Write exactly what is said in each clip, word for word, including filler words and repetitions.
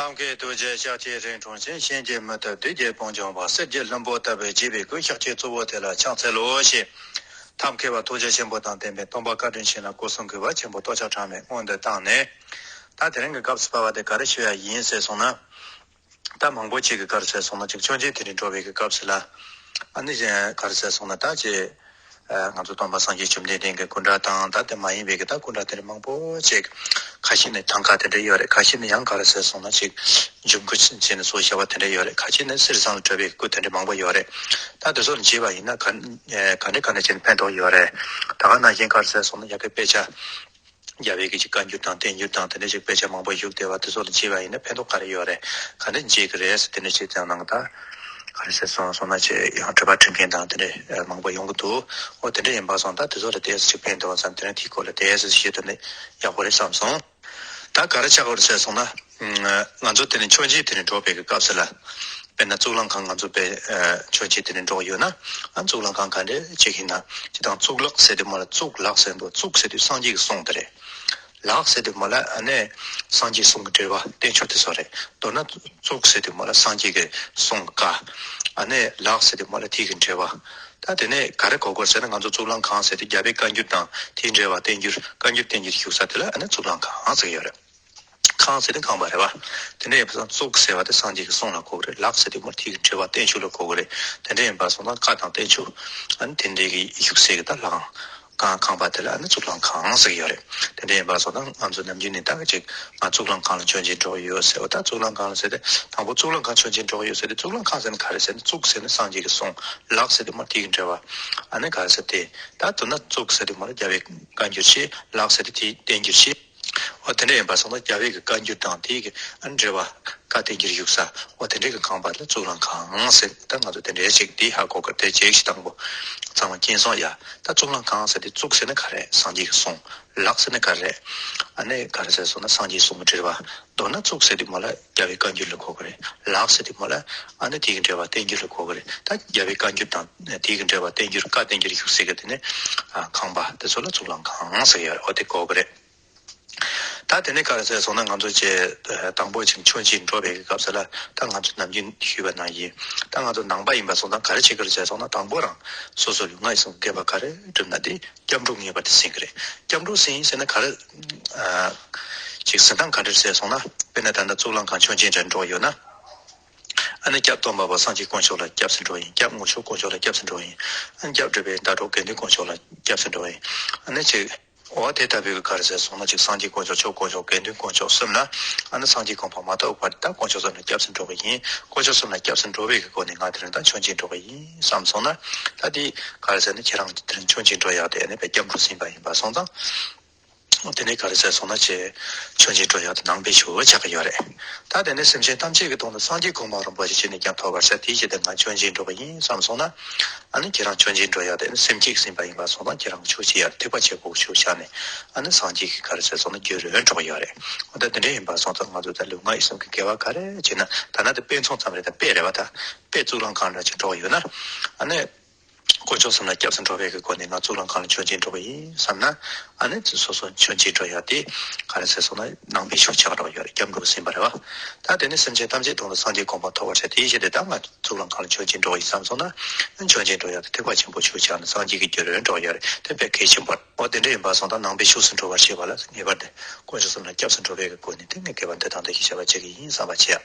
ཁྱོད་ཀྱི་ཐུགས་རྗེ་ཤཱཀྱའི་རིང་འཁྲུངས་ཤིང་། གཤིན་རྗེ་མི་ཐུབ་བདུད་ཀྱི་དཔུང་འཇོམས་པ། གསེར་གྱི་ལྷུན་པོ་ལྟ་བུའི་བརྗིད་པའི་སྐུ། ཤཱཀྱའི་གཙོ་བོ་དེ་ལ་ཕྱག་འཚལ་ལོ་ཞེས། ཐབས་མཁས་པ་ཐུགས་རྗེ་ཆེན་པོ་དང་ལྡན་པས་སྟོན་པ་བཀའ་དྲིན་ཆེ་ལ་སྐུ་གསུང་གི་བ་ཆེན་པོ་ལྟོ་ཆག་གྲངས་མེད་སྔོན་དུ་བཏང་ནས། ད་དེ་རིང་གི་སྐབས་སུ་བབས་པ་དེ་ག་རེ་ཞུ་ཡ་ཡིན་ཟེར་སོང་ན། ད་མང་པོ་ཅིག་གིས་ག་རེ་ཟེར་སོང་ན། ཅིག་མཆོད་མཇལ་དེ་རིང་འགྲོ་བའི་གི་སྐབས་སུ་ལ། ཨ་ནི་གཞན་ག་རེ་ཟེར་སོང་ན། ད་ཅིག་ཨ། ང་ཚོ་སྟོན་པ་སངས་རྒྱས་བཅོམ་ལྡན་འདས་ཀྱི་སྐུ་འདྲ་དང་། ད་དེ་མ་ཡིན་པའི་གི་ད་སྐུ་འདྲ་དེ་འདྲ་མང་པོ་ཅིག་ཁ་ཤས་ནི་ཐང་ཀ་དེ་འདྲ་ཡོད་རེད། ཁ་ཤས་ནི་ཡང་ག་རེ་ཟེར་སོང་ན། ཅིག་འབྱུང་སྐུ་བྱས་ནས་བཟོ་བྱ་བ་དེ་འདྲ་ཡོད་རེད། ཁ་ཤས་ནི་གསེར་ཟངས་ལ་གྲུབ་པའི་སྐུ་དེ་འདྲ་མང་པོ་ཡོད་རེད། ད་དེ་ཚོ་ལ་མཇལ་བ་ཡིན་ན་ག་ག་འདྲ་ག་འདྲ་བྱས་ནས་ཕན་ཐོགས་ཡོད་རེད། ད་ག་ནང་བཞིན་ག་རེ་ཟེར་སོང་ན། ཡ་གི་དཔེ་ཆ། རྒྱལ་བའི་གི་ཅིག་བཀའ་འགྱུར་དང་བསྟན་འགྱུར་དང་དེ་འདྲ་ཅིག་དཔེ་ཆ་མང་པོ་བཞུགས་བསྡད་པ་དེ་ཚོ་ལ་མཇལ་བ་ཡིན་ན་ཕན་ཐོགས་ག་རེ་ཡོད་རེད། ག་འདྲ་མཇལ་གི་རེད་ཟེར། དེ་འདྲ་ཅིག་ཙམ་ནང་ད་ག་རེ་ཟེར་སོང་སོང་ན། ཅིག་ཡང་གྲུབ་པ་འདྲེན་མཁན་དང་དེ་འདྲ་མང་པོ་ཡོང་གི་འདུག་འོ་དེ་འདྲ་ཡིན་པ་སོང་ད་དེ་ཚོ་ལ་ཏོག་ཙམ་ཅིག་ཕན་ཐོགས་ཙམ། དེ་རིང་དེའི་སྐོར་ལ་ཏོག་ཙམ་ཞུས་དོན་ནི་ཡག་པོ་རེད་བསམ་སོང་། ད་ག་རེ་ཆགས་ཀྱི་རེད་ཟེར་སོང་ན། ང་ཚོ་དེ་ནས་མཆོད་མཇལ་དེ་ནས་འགྲོ་བའི་གི་སྐབས་སུ་ལ། དཔེར་ན་གཙུག་ལག་ཁང་ང་ཚོ་དཔེ་མཆོད་མཇལ་དེ་ནས་འགྲོ་གི་ཡོད་ན། ཨ། གཙུག་ལག་ཁང་ག་འདྲ་ཅིག་ཡིན་ན། སྤྱིར་བཏང་གཙུག་ལག་ཟེར་དུས་མ་ལ། གཙུག་ལག་ཟེར་དུས། གཙུག་ཟེར་དུས་སངས་རྒྱས་ཀྱི་གསུང་དེ་རེད། ལག་ཟེར་དུས་མ་ལ་ཨ་ནི་སངས་རྒྱས་གསུང་གི་འགྲེལ་པ་བསྟན་བཅོས་དེ་ཚོ་རེད། མདོར་ན་གཙུག་ཟེར་དུས་མ་ལ་སངས་རྒྱས་ཀྱི་གསུང་གི་བཀའ། ཨ་ནི་ལག་ཟེར་དུས་མ་ལ་དེ་གི་འགྲེལ་པ། ད་དེ་ནས་ག་རེ་གོ་དགོས་ཟེར་ན། ང་ཚོ་གཙུག་ལག་ཁང་ཟེར་དུས་རྒྱལ་བའི་བཀའ་འགྱུར་དང་དེའི་འགྲེལ་པ་བསྟན་འགྱུར། བཀའ་འགྱུར་བསྟན་འགྱུར་བཞུགས་ས་དེ་ལ་ཨ་ནི་གཙུག་ལག་ཁང་ཟེར་གྱི་ཡོད་རེད། ཁང་ཟེར་དུས་ཁང་པ་རེད་པ། དེ་འདྲ་ཡིན་པ་སོང་ཙང་གཙུག་ཟེར་བ་དེ་སངས་རྒྱས་ཀྱི་གསུང་ལ་གོ་གི་རེད། ལག་ཟེར་དུས་མ་ལ་དེ་གི་འགྲེལ་པ་བསྟན་བཅོས་ལ་གོ་གི་རེད། དེ་འདྲ་ཡིན་པ་སོང་ཙང་བཀའ་དང་བསྟན་བཅོས། ཨ་ནི་དེ་འདྲའི་གི་བཞུགས་སའི་གི་ད་ལག་ཁང་། ཁང་པ་དེ་ལ་ཨ་ནི་གཙུག་ལག་ཁང་ཟེར་གྱི་ཡོད་རེད། དེ་འདྲ་ཡིན་པ་སོང་ཙང་ང་ཚོ་ནམ་རྒྱུན་ནས་ད་ག་ཅིག་ང་གཙུག་ལག་ཁང་ལ་མཆོད་མཇལ་འགྲོ་གི་ཡོད་ཟེར་བ། ད་གཙུག་ལག་ཁང་ལ་ཟེར་ཏེ། དང་པོ་གཙུག་ལག་ཁང་མཆོད་མཇལ་འགྲོ་གི་ཡོད་ཟེར་ཏེ། གཙུག་ལག་ཁང་ཟེར་ན་ག་རེ་ཟེར་ན། གཙུག་ཟེར་ན་སངས་རྒྱས་ཀྱི་གསུང་། ལག་ཟེར་དུས་མ་ལ་དེ་གི་འགྲེལ་པ། ཨ་ནི་ག་རེ་ཟེར་ཏེ། ད་མདོར་ན་གཙུག་ཟེར་དུས་མ་ལ་རྒྱལ་བའི་བཀའ་འགྱུར་བཤད། ལག་ཟེར་ཏེ་དེའི་བསྟན་འགྱུར་བཤད། འོ་དེ་འདྲ་ཡིན་པ་སོང་ཙང་རྒྱལ་བའི་གི་བཀའ་འགྱུར་དང་དེའི་གི་ཨ་ནི་འགྲེལ་པ། བཀའ་བསྟན་འགྱུར་བཞུགས་ས། འོ་དེ་འདྲའི་གི་ཁང་པ་ལ་གཙུག་ལག་ཁང་ཟེར། ད་ང་ཚོ་དེ་འདྲའི་ཅིག་དེ་ཧ་གོ་དགོས། དེ་གཅིག་བྱས། དང་པོ་ཚང་མ་མཁྱེན་སོང་ཡ། ད་གཙུག་ལག་ཁང་ཟེར་དུས་གཙུག་ཟེར་ན་ག་རེ། སངས་རྒྱས་ཀྱི་གསུང་། ལག་ཟེར་ན་ག་རེ། ཨ་ནི་ག་རེ་ཟེར་སོང་ན་སངས་རྒྱས་གསུང་གི་འགྲེལ་པ། མདོར་ན་གཙུག་ཟེར་དུས་མ་ལ་རྒྱལ་བའི་བཀའ་འགྱུར་ལ་གོ་གི་རེད། ལག་ཟེར་དུས་མ་ལ་ཨ་ནི་དེ་གི་འགྲེལ་པ་བསྟན་འགྱུར་ལ་གོ་གི་རེད། ད་རྒྱལ་བའི་བཀའ་འགྱུར་དང་དེ་གི་འགྲེལ་པ་བསྟན་འགྱུར། བཀའ་བསྟན་འགྱུར་བཞུགས་སའི་གི་དེ་ནི་ཨ་ཁང་པ་དེ་ཚོ་ལ་གཙུག་ལག་ཁང་ཟེར་གྱི་ཡོད་རེད། འོ་དེ་གོ་གི་རེད། ད་དེ་ནས་ག་རེ་ཟེར་སོང་ན། ང་ཚོ་ཅིག་དང་པོ་ཅིག་མཆོད་མཇལ་འགྲོ་བའི་གི་སྐབས་སུ་ལ། ད་ང་ཚོ་ནམ་རྒྱུན་ཞུས་པ་ནང་བཞིན། ད་ང་ཚོ་ནང་པ་ཡིན་པ་སོང་ཙང་ག་རེ་བྱེད་ཀྱི་རེད་ཟེར་སོང་ན། དང་པོ་རང་སོ་སོ་ལུས་ངག་ཡིད་གསུམ་དགེ་བ་ག་རེ་བསྒྲུབ་ན་དེ་སྐྱབས་འགྲོ་ངེས་པར་དུ་ཟིན་གྱི་རེད། སྐྱབས་འགྲོ་ཟིན་ཟེར་ན་ག་རེ། ཨ། ཅིག་ཟིན་སྟངས་ག་འདྲ་ཟེར་སོང་ན། དཔེར་ན་ད་ལྟ་གཙུག་ལག་ཁང་མཆོད་མཇལ་འདྲ་འགྲོ་ཡོད་ན། ཨ་ནི་སྐྱབས་སྟོན་པ་པོ་སངས་རྒྱས་དཀོན་མཆོག་ལ་སྐྱབས་སུ་འགྲོ་ཡིན། སྐྱབས་དངོས་མཆོག་དཀོན་མཆོག་ལ་སྐྱབས་སུ་འགྲོ་ཡིན། ཨ་ནི་སྐྱབས་སྒྲུབ་པའི་ཟླ་གྲོགས་དགེ་འདུན་དཀོན་མཆོག་ལ་སྐྱབས་སུ་འགྲོ་ཡིན། ཨ་ནི་ཅིག་འོ་དེ་ལྟ་བུའི་ག་རེ་ཟེར་སོང་ན། ཅིག་སངས་རྒྱས་དཀོན་མཆོག། ཆོས་དཀོན་མཆོག། དགེ་འདུན་དཀོན་མཆོག་གསུམ་ལ། ཨ་ནི་སངས་རྒྱས་གོ་འཕང་མ་ཐོབ་བར་ད་དཀོན་མཆོག་གསུམ་ལ་སྐྱབས་སུ་འགྲོ་གི་ཡིན། དཀོན་མཆོག་གསུམ་ལ་སྐྱབས་སུ་འགྲོ་བའི་གི་སྒོ་ནས་ང་དེ་རིང་ད་མཆོད་མཇལ་འགྲོ་གི་ཡིན་བསམ་སོང་ན། ད་དེ་ག་རེ་ཟེར་ན། ཁྱེད་རང་དེ་རིང་མཆོད་མཇལ་འགྲོ་ཡག་དེ་ཨ་ནི་དཔེ་སྐྱབས་འགྲོ་ཟིན་པ་ཡིན་པ་སོང་ཙང་། དེ་ནས་ག་རེ་ཟེར་སོང་ན། ཅིག་མཆོད་མཇལ་འགྲོ་ཡག་དེ་ནང་པའི་ཆོས་ཆགས་ཀྱི་ཡོད་རེད། ད་དེ་ནས་སེམས་ཅན་ཐམས་ཅད་ཀྱི་དོན་དུ་སངས་རྒྱས་གོ་འཕང་རིན་པོ་ཆེ་ཅི་ནས་ཀྱང་ཐོབ་པར་བྱ། དེའི་ཕྱིར་དུ་ང་མཆོད་མཇལ་འགྲོ་གི་ཡིན་བསམ་སོང་ན། ཨ་ནི་ཁྱེད་རང་མཆོད་མཇལ་འགྲོ་ཡག་དེ་ཨ་ནི་སེམས་བསྐྱེད་ཟིན་པ་ཡིན་པ་སོང་ཙང་། ཁྱེད་རང་ཆོས་བྱེད་ཡག་ཐེག་པ་ཆེན་པོའི་ཆོས་ཆགས་ནས། ཨ་ནི་སངས་རྒྱས་ཀྱི་ག་རེ་ཟེར་སོང་ན་རྒྱུ་རུ་འགྲོ་གི་ཡོད་རེད། འོ་ད་དེ་འདྲ་ཡིན་པ་སོང་ཙང་ང་ཚོ་ད་ལུས་ངག་ཡིད་གསུམ་གྱི་དགེ་བ་ག་རེ་བྱས་ན། ད་ནི་དེ་དཔེ་མཚོན་ཙམ་རེད། ད་དཔེ་རེད་པ། ད་དཔེ་གཙུག་ལག་ཁང་འདྲ་ཅིག་འགྲོ་གི་ཡོད་ན། ཨ་ནི། དཀོན་མཆོག་གསུམ་ལ་སྐྱབས་སུ་འགྲོ་བའི་གི་སྒོ་ནས་ང་གཙུག་ལག་ཁང་ལ་མཆོད་མཇལ་འགྲོ་གི་ཡིན་བསམ་ན། ཨ་ནི་སོ་སོ་མཆོད་མཇལ་འགྲོ་ཡག་དེ་ག་རེ་ཟེར་སོང་ན། ནང་པའི་ཆོས་ཆགས་འགྲོ་ཡོད་རེད། སྐྱབས་འགྲོ་ཟིན་པ་རེད་པ། ད་དེ་ནས་སེམས་ཅན་ཐམས་ཅད་དོན་དུ་སངས་རྒྱས་གོ་འཕང་ཐོབ་པར་བྱ། དེའི་ཕྱིར་དུ་ད་ང་གཙུག་ལག་ཁང་ལ་མཆོད་མཇལ་འགྲོ་གི་ཡིན་བསམ་སོང་ན། མཆོད་མཇལ་འགྲོ་ཡག་དེ་ཐེག་པ་ཆེན་པོའི་ཆོས་ཆགས་ནས་སངས་རྒྱས་ཀྱི་རྒྱུ་རུ་འགྲོ་ཡོད་རེད། དེ་དཔེ་གལ་ཆེན་པོ་རེད། འོ་དེ་འདྲ་ཡིན་པ་སོང་ཙང་ནང་པའི་ཆོས་སུ་འགྲོ་བར་བྱེད་པ་ལ་ངེས་པར་དུ་དཀོན་མཆོག་གསུམ་ལ་སྐྱབས་སུ་འགྲོ་བའི་གི་སྒོ་ནས་དེ་ངས་དགེ་བ་འདི་དང་འདི་ཞེས་བྱ་བ་བྱེད་ཀྱི་ཡིན་བསམ་པ་བྱེད་ཡག་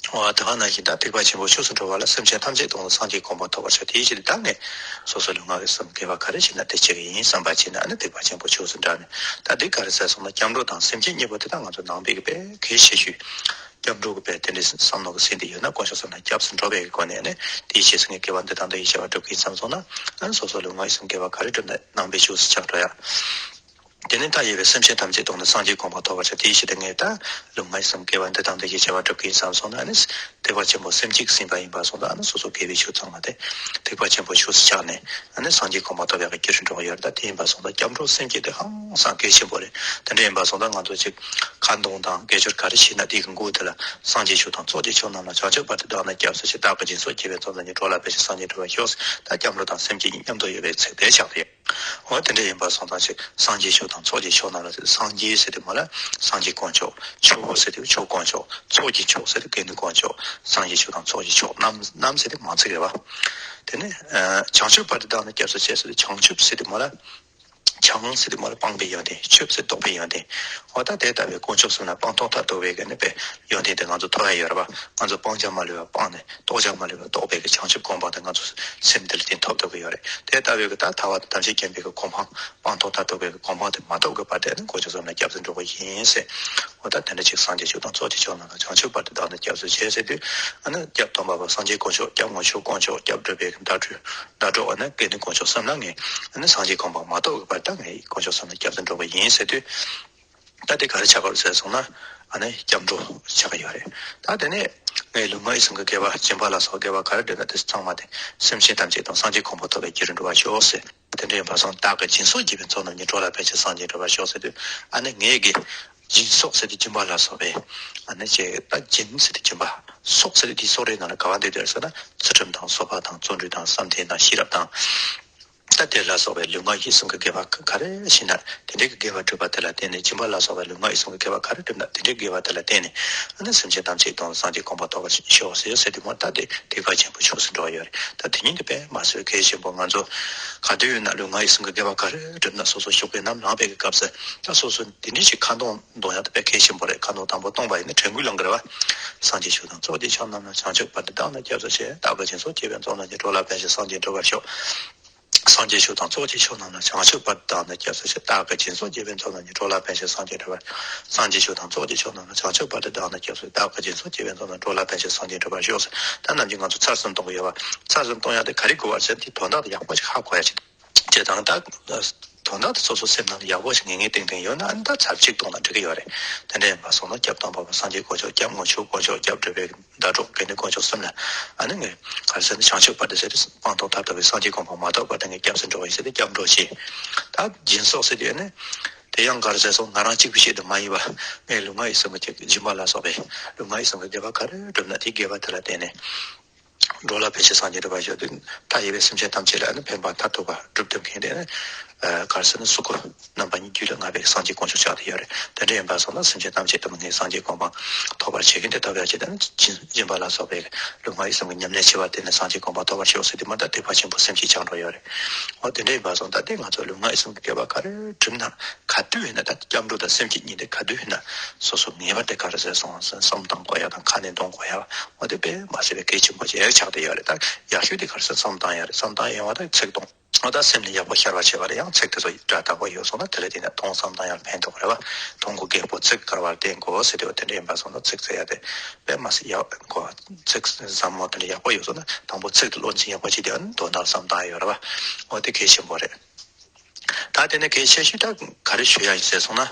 འོ་ད་ག་ནང་བཞིན་ད་ཐེག་པ་ཆེན་པོའི་ཆོས་སུ་འགྲོ་བ་ལ་སེམས་ཅན་ཐམས་ཅད་དོན་དུ་སངས་རྒྱས་གོ་འཕང་ཐོབ་པར་བྱ། དེའི་ཕྱིར་ད་ངས་སོ་སོ་ལུས་ངག་གི་གསུམ་དགེ་བ་ག་རེ་བྱས་ན་དེ་བྱེད་ཀྱི་ཡིན་བསམ་པ་བྱས་ན། ཨ་ནི་ཐེག་པ་ཆེན་པོའི་ཆོས་སུ་འགྲོ་ནས། ད་འདི་ག་རེ་ཟེར་སོང་ན། སྐྱབས་འགྲོ་དང་སེམས་བསྐྱེད་གཉིས་པོ་དེ་ད་ང་ཚོ་ནང་པའི་གི་དཔེ་གལ་ཆེ་ཤོས། སྐྱབས་འགྲོ་གི་དཔེ་དེ་འདྲའི་བསམ་མནོ་གི་ཟིན་ཏེ་ཡོད་ན། དཀོན་མཆོག་གསུམ་ལ་སྐྱབས་སུ་འགྲོ་བའི་གི་སྒོ་ནས་ནི། དེའི་རྗེས་སུ་ངས་དགེ་བ་འདི་དང་འདི་ཡི་བྱ་བ་སྒྲུབ་ཀྱི་ཡིན་བསམ་སོང་ན། ཨ་ནི་སོ་སོ་ལུས་ངག་གི་གསུམ་དགེ་བ་ག་རེ་བསྒྲུབ་ན་ནང་པའི་ཆོས་སུ་ཆགས་འགྲོ་ཡག་དེ་ནས་མཐའ་ཡས་པའི་སེམས་ཅན་ཐམས་ཅད་དོན་དུ་སངས་རྒྱས་གོ་འཕང་ཐོབ་པར་བྱ། དེའི་ཕྱིར་དུ་ངས་ད་ལུས་ངག་ཡིད་གསུམ་དགེ་བ་འདི་དང་འདི་ཡི་བྱ་བ་སྒྲུབ་ཀྱི་ཡིན་བསམ་སོང་ན། ཨ་ནི་ཐེག་པ་ཆེན་པོ་སེམས་བསྐྱེད་ཟིན་པ་ཡིན་པ་སོང་ཙང་། ཨ་ནི་སོ་སོ་དགེ་བའི་ཆོས་ཚང་མ་དེ་ཐེག་པ་ཆེན་པོའི་ཆོས་སུ་ཆགས་ནས། ཨ་ནི་སངས་རྒྱས་གོ་འཕང་ཐོབ་ཡག་གི་རྒྱུ་རུ་འགྲོ་གི་ཡོད་རེད། ད་དེ་ཡིན་པ་སོང་ཙང་སྐྱབས་འགྲོ་སེམས་བསྐྱེད་དེ་ཧང་སང་གལ་ཆེན་པོ་རེད། དེ་འདྲ་ཡིན་པ་སོང་ཙང་ང་ཚོ་ཅིག་ཁ་འདོན་དང་དགེ་སྦྱོར་ག་རེ་བྱེད་ན་དེ་གི་མགོ་དེ་ལ། སངས་རྒྱས་ཆོས་དང་ཚོགས་ཀྱི་མཆོག་རྣམས་ལ། བྱང་ཆུབ་བར་དུ་བདག་ནི་སྐྱབས་སུ་མཆི། བདག་གིས་སྦྱིན་སོགས་བགྱིས་པའི་ཚོགས་རྣམས་ཀྱིས། འགྲོ་ལ་ཕན་ཕྱིར་སངས་རྒྱས་འགྲུབ་པར་ཤོག་ད་སྐྱབས་འགྲོ་དང་སེམས་བསྐྱེད་གཉིས་མཉམ་དུ་ཡོད་པའི་ཚིག་དེ་ཆགས་ཏེ། འོ་དེ་འདྲ་ཡིན་པ་སོང་ཙང་ཅིག་སངས་རྒྱས་ཆོས་དང་ཚོགས་ཀྱི་མཆོག་རྣམས་ལ། སངས་རྒྱས་ཟེར་དུས་མ་ལ་སངས་རྒྱས་དཀོན་མཆོག། ཆོས་ཟེར་དུས་ཆོས་དཀོན་མཆོག། ཚོགས་ཀྱི་མཆོག་ཟེར་དུས་དགེ་འདུན་དཀོན་མཆོག། སངས་རྒྱས་ཆོས་དང་ཚོགས་ཀྱི་མཆོག། རྣམས། རྣམས་ཟེར་དུས་མང་ཚིག་རེད་བ། དེ་ནས་བྱང་ཆུབ་བར་དུ་བདག་ནི་སྐྱབས་སུ་མཆི་ཟེར་དུས་བྱང་ཆུབ་ཟེར་དུས་མ་ལ། བྱང་ཟེར་དུས་མ་ལ་སྤངས་པའི་ཡོན་ཏན། ཆུབ་ཟེར་རྟོགས་པའི་ཡོན་ཏན། འོ་ད་དེ་ལྟ་བུའི་དཀོན་མཆོག་གསུམ་ལ་སྤངས་རྟོགས་མཐར་ཐུག་པའི་གི་ནི་པའི་ཡོན་ཏན་དེ་ང་ཚོ་ཐོབ་ཡ་ཡོད་རེད་བ། ང་ཚོ་སྤང་བྱ་མ་ལུས་པ་སྤངས་ནས། རྟོགས་བྱ་མ་ལུས་པ་རྟོགས་པའི་གི་བྱང་ཆུབ་གོ་འཕང་དེ་ང་ཚོ་སེམས་དེ་ལ་བརྟེན་ཐོབ་ཐུབ་ཀྱི་ཡོད་རེད། དེ་ལྟ་བུའི་གི་ད་ཐར་པ་དང་ཐམས་ཅད་མཁྱེན་པའི་གི་གོ་འཕང་། སྤངས་རྟོགས་མཐར་ཐུག་པའི་གི་གོ་འཕང་དེ་མ་ཐོབ་ཀྱི་བར་དུ་ནི་དཀོན་མཆོག་གསུམ་ལ་སྐྱབས་སུ་འགྲོ་དགོས་ཡིན་ཟེར། འོ་ད་དེ་འདྲ་ཅིག་སངས་རྒྱས་ཆོས་དང་ཚོགས་ཀྱི་མཆོག་རྣམས་ལ། བྱང་ཆུབ་བར་དུ་བདག་ནི་སྐྱབས་སུ་མཆི་ཟེར་དུས། ཨ་ནི་སྐྱབས་སྟོན་པ་པོ་སངས་རྒྱས་དཀོན་མཆོག། སྐྱབས་དངོས་མཆོག་དཀོན་མཆོག། སྐྱབས་སྒྲུབ་པའི་གི་ཟླ་སྒྲོན། ཟླ་སྒྲོན། ཨ་ནི་དགེ་འདུན་དཀོན་མཆོག་གསུམ་ལ་ངས་ཨ་ནི་སངས་རྒྱས་གོ་འཕང་མ་ཐོབ་ཀྱི་བར་དུ་ངས་དཀོན་མཆོག་གསུམ་ལ་སྐྱབས་སུ་འགྲོ་གི་ཡིན་ཟེར་དུས། ད་དེ་ག་རེ་ཆགས་ཀྱི་ཡོད་རེད་ཟེར་སོང་ན། ཨ་ནི་སྐྱབས་འགྲོ་ཆགས་ཀྱི་ཡོད་རེད། ད་དེ་ནས་ངས་ལུས་ངག་ཡིད་གསུམ་གྱི་དགེ་བ། སྦྱིན་པ་ལ་སོགས་དགེ་བ་ག་རེ་བསྒྲུབས་ན་དེ་ཚང་མ་དེ་སེམས་ཅན་ཐམས་ཅད་དང་སངས་རྒྱས་གོ་འཕང་ཐོབ་པའི་རྒྱུ་རུ་འགྲོ་བར་ཤོག་ཟེར། དེ་འདྲ་ཡིན་པ་སོང་། བདག་གིས་སྦྱིན་སོགས་བགྱིས་པའི་ཚོགས་རྣམས་ཀྱིས། འགྲོ་ལ་ཕན་ཕྱིར་སངས་རྒྱས་འགྲུབ་པར་ཤོག་ཟེར་དུས། ཨ་ནི་ངས་ཀྱིས་སྦྱིན་སོགས་ཟེར་དུས་སྦྱིན་པ་ལ་སོགས་པའི། ཨ་ནི་ཅེས་ད་སྦྱིན་ཟེར་དུས་སྦྱིན་པ། སོགས་ཟེར་དུས་དེའི་སོགས་རེད། ནང་ལ་ག་བ་འདུས་ཏེ་ཟེར་ན། ཚུལ་ཁྲིམས་དང་། བཟོད་པ་དང་། བརྩོན་འགྲུས་དང་། བསམ་གཏན་དང་། ཤེས་རབ་དང་། ད་དེ་ལ་སོགས་པའི་ལུས་ངག་ཡིད་གསུམ་གྱི་དགེ་བ་ག་རེ་ཞིག་ན། དེ་འདྲའི་གི་དགེ་བ་བསྒྲུབས་པ་དེ་ལ་བརྟེན་ནས། སྦྱིན་པ་ལ་སོགས་པའི་ལུས་ངག་ཡིད་གསུམ་གྱི་དགེ་བ་ག་རེ་བསྒྲུབས་ན། དེ་འདྲའི་དགེ་བ་དེ་ལ་བརྟེན་ནས། ཨ་ནི་སེམས་ཅན་ཐམས་ཅད་དང་སངས་རྒྱས་གོ་འཕང་ཐོབ་པར་ཤོག་ཟེར་ཟེར་དུས་མ། ད་དེ་སྡིག་པ་ཆེན་པོ་ཆོས་སུ་འགྲོ་བ་ཡོད་རེད། ད་དེ་ཉིད་དེ་དཔེ་མ་སྲིད་གལ་ཆེན་པོ། ང་ཚོ་ག་དུས་ཡིན་ན་ལུས་ངག་ཡིད་གསུམ་གྱི་དགེ་བ་ག་རེ་བསྒྲུབས་ན། སོ་སོ་ཤུགས་ཀྱིས་ནམ་ལངས་པའི་གི་སྐབས་སུ། ད་སོ་སོ་དེ་འདྲའི་ཞིག་ཁ་འདོན་འདོན་ཡ་དེ་དཔེ་གལ་ཆེན་པོ་རེད། ཁ་འདོན་དང་པོ་གཏོང་བ་ཡིན་ན་དྲན་སྐུལ་ལང་གི་རེད་བ། སངས་རྒྱས་ཆོས་དང་ཚོགས་ཀྱི་མཆོག་རྣམས་ལ། བྱང་ཆུབ་བར་དུ་བདག་ནི་སྐྱབས་སུ་མཆི། བདག་གིས་སྦྱིན་སོགས་བགྱིས་པའི་ཚོགས་རྣམས་ཀྱིས། འགྲོ་ལ་ཕན་ཕྱིར་སངས་རྒྱས་འགྲུབ་པར་ཤོག། སངས་རྒྱས་ཆོས་དང་ཚོགས་ཀྱི་མཆོག་རྣམས་ལ། བྱང་ཆུབ་བར་དུ་བདག་ནི་སྐྱབས་སུ་མཆི། བདག་གིས་སྦྱིན་སོགས་བགྱིས་པའི་ཚོགས་རྣམས་ཀྱིས། འགྲོ་ལ་ཕན་ཕྱིར་སངས་རྒྱས་འགྲུབ་པར། སངས་རྒྱས་ཆོས་དང་ཚོགས་ཀྱི་མཆོག་རྣམས་ལ། བྱང་ཆུབ་བར་དུ་བདག་ནི་སྐྱབས་སུ། བདག་གིས་སྦྱིན་སོགས་བགྱིས་པའི་ཚོགས་རྣམས། འགྲོ་ལ་ཕན་ཕྱིར་སངས་རྒྱས་འགྲུབ་པར་ཤོག་ཟེར། ད་ནམ་རྒྱུན་ང་ཚོ་ཚར་གསུམ་གཏོང་གི་ཡོད་པ། ཚར་གསུམ་གཏོང་ཡ་དེ་ག་རེ་དགོས་པ་ཟེར་དེ་དོན་དག་དེ་ཡག་པོ་ཞིག་ཧ་གོ་ཡ་ཅིག་བྱེད་སྟངས་ད། དོན་དག་དེ་སོ་སོ་སེམས་ནང་ལ་ཡག་པོ་ཞིག་ངེས་ངེས་ཏིང་ཏིང་ཡོད་ན། ཨ་ནི་ད་ཚར་གཅིག་གཏོང་ན་འགྲིག་གི་ཡོད་རེད། དེ་འདྲ་ཡིན་པ་སོང་ན་སྐྱབས་སྟོན་པ་པོ་སངས་རྒྱས་དཀོན་མཆོག། སྐྱབས་དངོས་མཆོག་དཀོན་མཆོག། སྐྱབས་སྒྲུབ་པའི་ཟླ་སྒྲོན། དགེ་འདུན་དཀོན་མཆོག་གསུམ་ལ། ཨ་ནི་ངས་ག་རེ་ཟེར་ན། བྱང་ཆུབ་བར་དུ་ཟེར་ཏེ་སྤངས་རྟོགས་མཐར་ཐུག་པའི་སངས་རྒྱས་གོ་འཕང་མ་ཐོབ་བར་དུ་ངས་སྐྱབས་སུ་འགྲོ་བ་ཡིན་ཟེར་ཏེ་སྐྱབས་འགྲོ་བྱེད། ད་སྦྱིན་སོགས་ཟེར་དུས་ནི། དེ་ཡང་ག་རེ་ཟེར་སོང་། ང་རང་གཅིག་པུ་ཤེས་དུ་མ་ཡིན་པ། ངས་ལུས་ངག་ཡིད་གསུམ་གྱི་སྦྱིན་པ་ལ་སོགས་པའི་ལུས་ངག་ཡིད་གསུམ་གྱི་དགེ་བ་ག་རེ་བསྒྲུབས་ན་དེའི་དགེ་བ་དེ་ལ་བརྟེན་ནས། འགྲོ་ལ་ཕན་ཕྱིར་སངས་རྒྱས་འགྲུབ་པར་ཤོག་དེ། མཐའ་ཡས་པའི་སེམས་ཅན་ཐམས་ཅད་ལ་ནི་ཕན་པ་མཐར་ཐུག་པ་སྒྲུབ་ཐུབ་མཁན་དེ་ནི། ཨ། ག་རེ་ཟེར་ན། གཟུགས་སྐུ་རྣམ་པ་གཉིས་རྒྱུད་ལ་མངའ་བའི་སངས་རྒྱས་དཀོན་མཆོག་ཆགས་བསྡད་ཡོད་རེད། དེ་འདྲ་ཡིན་པ་སོང་ན་སེམས་ཅན་ཐམས་ཅད་དུ་ངས་སངས་རྒྱས་གོ་འཕང་ཐོབ་པར་བྱེད་མཁན་དེ་ཐོབ་ཡ་ཆེད་དུ་ནི་སྦྱིན་པ་ལ་སོགས་པའི་ལུས་ངག་ཡིད་གསུམ་གྱི་ཉམས་ལེན་བྱེད་པར་བརྟེན་ནས་སངས་རྒྱས་གོ་འཕང་ཐོབ་པར་ཤོག་ཟེར་དུས་མ། ད་སྡིག་པ་ཆེན་པོ་སེམས་བསྐྱེད་ཆགས་འགྲོ་ཡོད་རེད། འོ་དེ་འདྲ་ཡིན་པ་སོང་ད་དེ་ང་ཚོ་ལུས་ངག་ཡིད་གསུམ་གྱི་དགེ་བ་ག་རེ་བསྒྲུབས་ན། ག་དུས་ཡིན་ན། ད་སྐྱབས་འགྲོ་དང་སེམས་བསྐྱེད་གཉིས་དེ་ག་དུས་ཡིན་ན་སོ་སོ་ངེས་པར་དུ་ག་རེ་ཟེར་སོང་ཟེར་བསམ་བཏང་དགོས་ཡ་དང་ཁ་ནས་འདོན་དགོས་ཡ། འོ་དེ་དཔེ་མ་སྲིད་པའི་གལ་ཆེན་པོ་ཅིག་ཆགས་བསྡད་ཡོད་རེད། ད་ཡག་ཤོས་དེ་ག་རེ་ཟེར་བསམ་བཏང་ཡ་རེད། བསམ་བཏང་ཡོང་བ་ད་ཚིག་གཏོང་། འོ་ད་སེམས་ནི་ཡག་པོ་ཤར་བ་བྱེད་པ་ལ་ཡང་ཚིག་དེ་ཚོ་སྒྲ་དག་པོ་ཡོད་སོང་ན་དེ་ལ་བརྟེན་ནས་གཏོང་བསམ་བཏང་ཡ་ལ་ཕན་ཐོགས་རེད་བ། གཏོང་སྒོ་རྒད་པོ་ཚིག་དཀར་བར་བསྟེན་དགོས་ཟེར་དུས་དེ་འདྲ་ཡིན་པ་སོང་ན་ཚིག་ཟེར་ཡ་དེ་དཔེ་མ་སྲིད་ཡག་གོ། ཚིག་ཟབ་མོ་དེ་འདྲ་ཡག་པོ་ཡོད་སོང་ན་དང་པོ་ཚིག་དེ་བློ་འཛིན་ཡག་པོ་བྱེད་དུས་ཨ་ནི་དོན་དག་བསམ་བཏང་ཡ་ཡོད་རེད་བ། འོ་དེ་གལ་ཆེན་པོ་རེད། ད་དེ་ནས་གལ་ཆེ་ཤོས་ད་ག་རེ་ཞུ་ཡ་ཡིན་ཟེར་སོང་ན།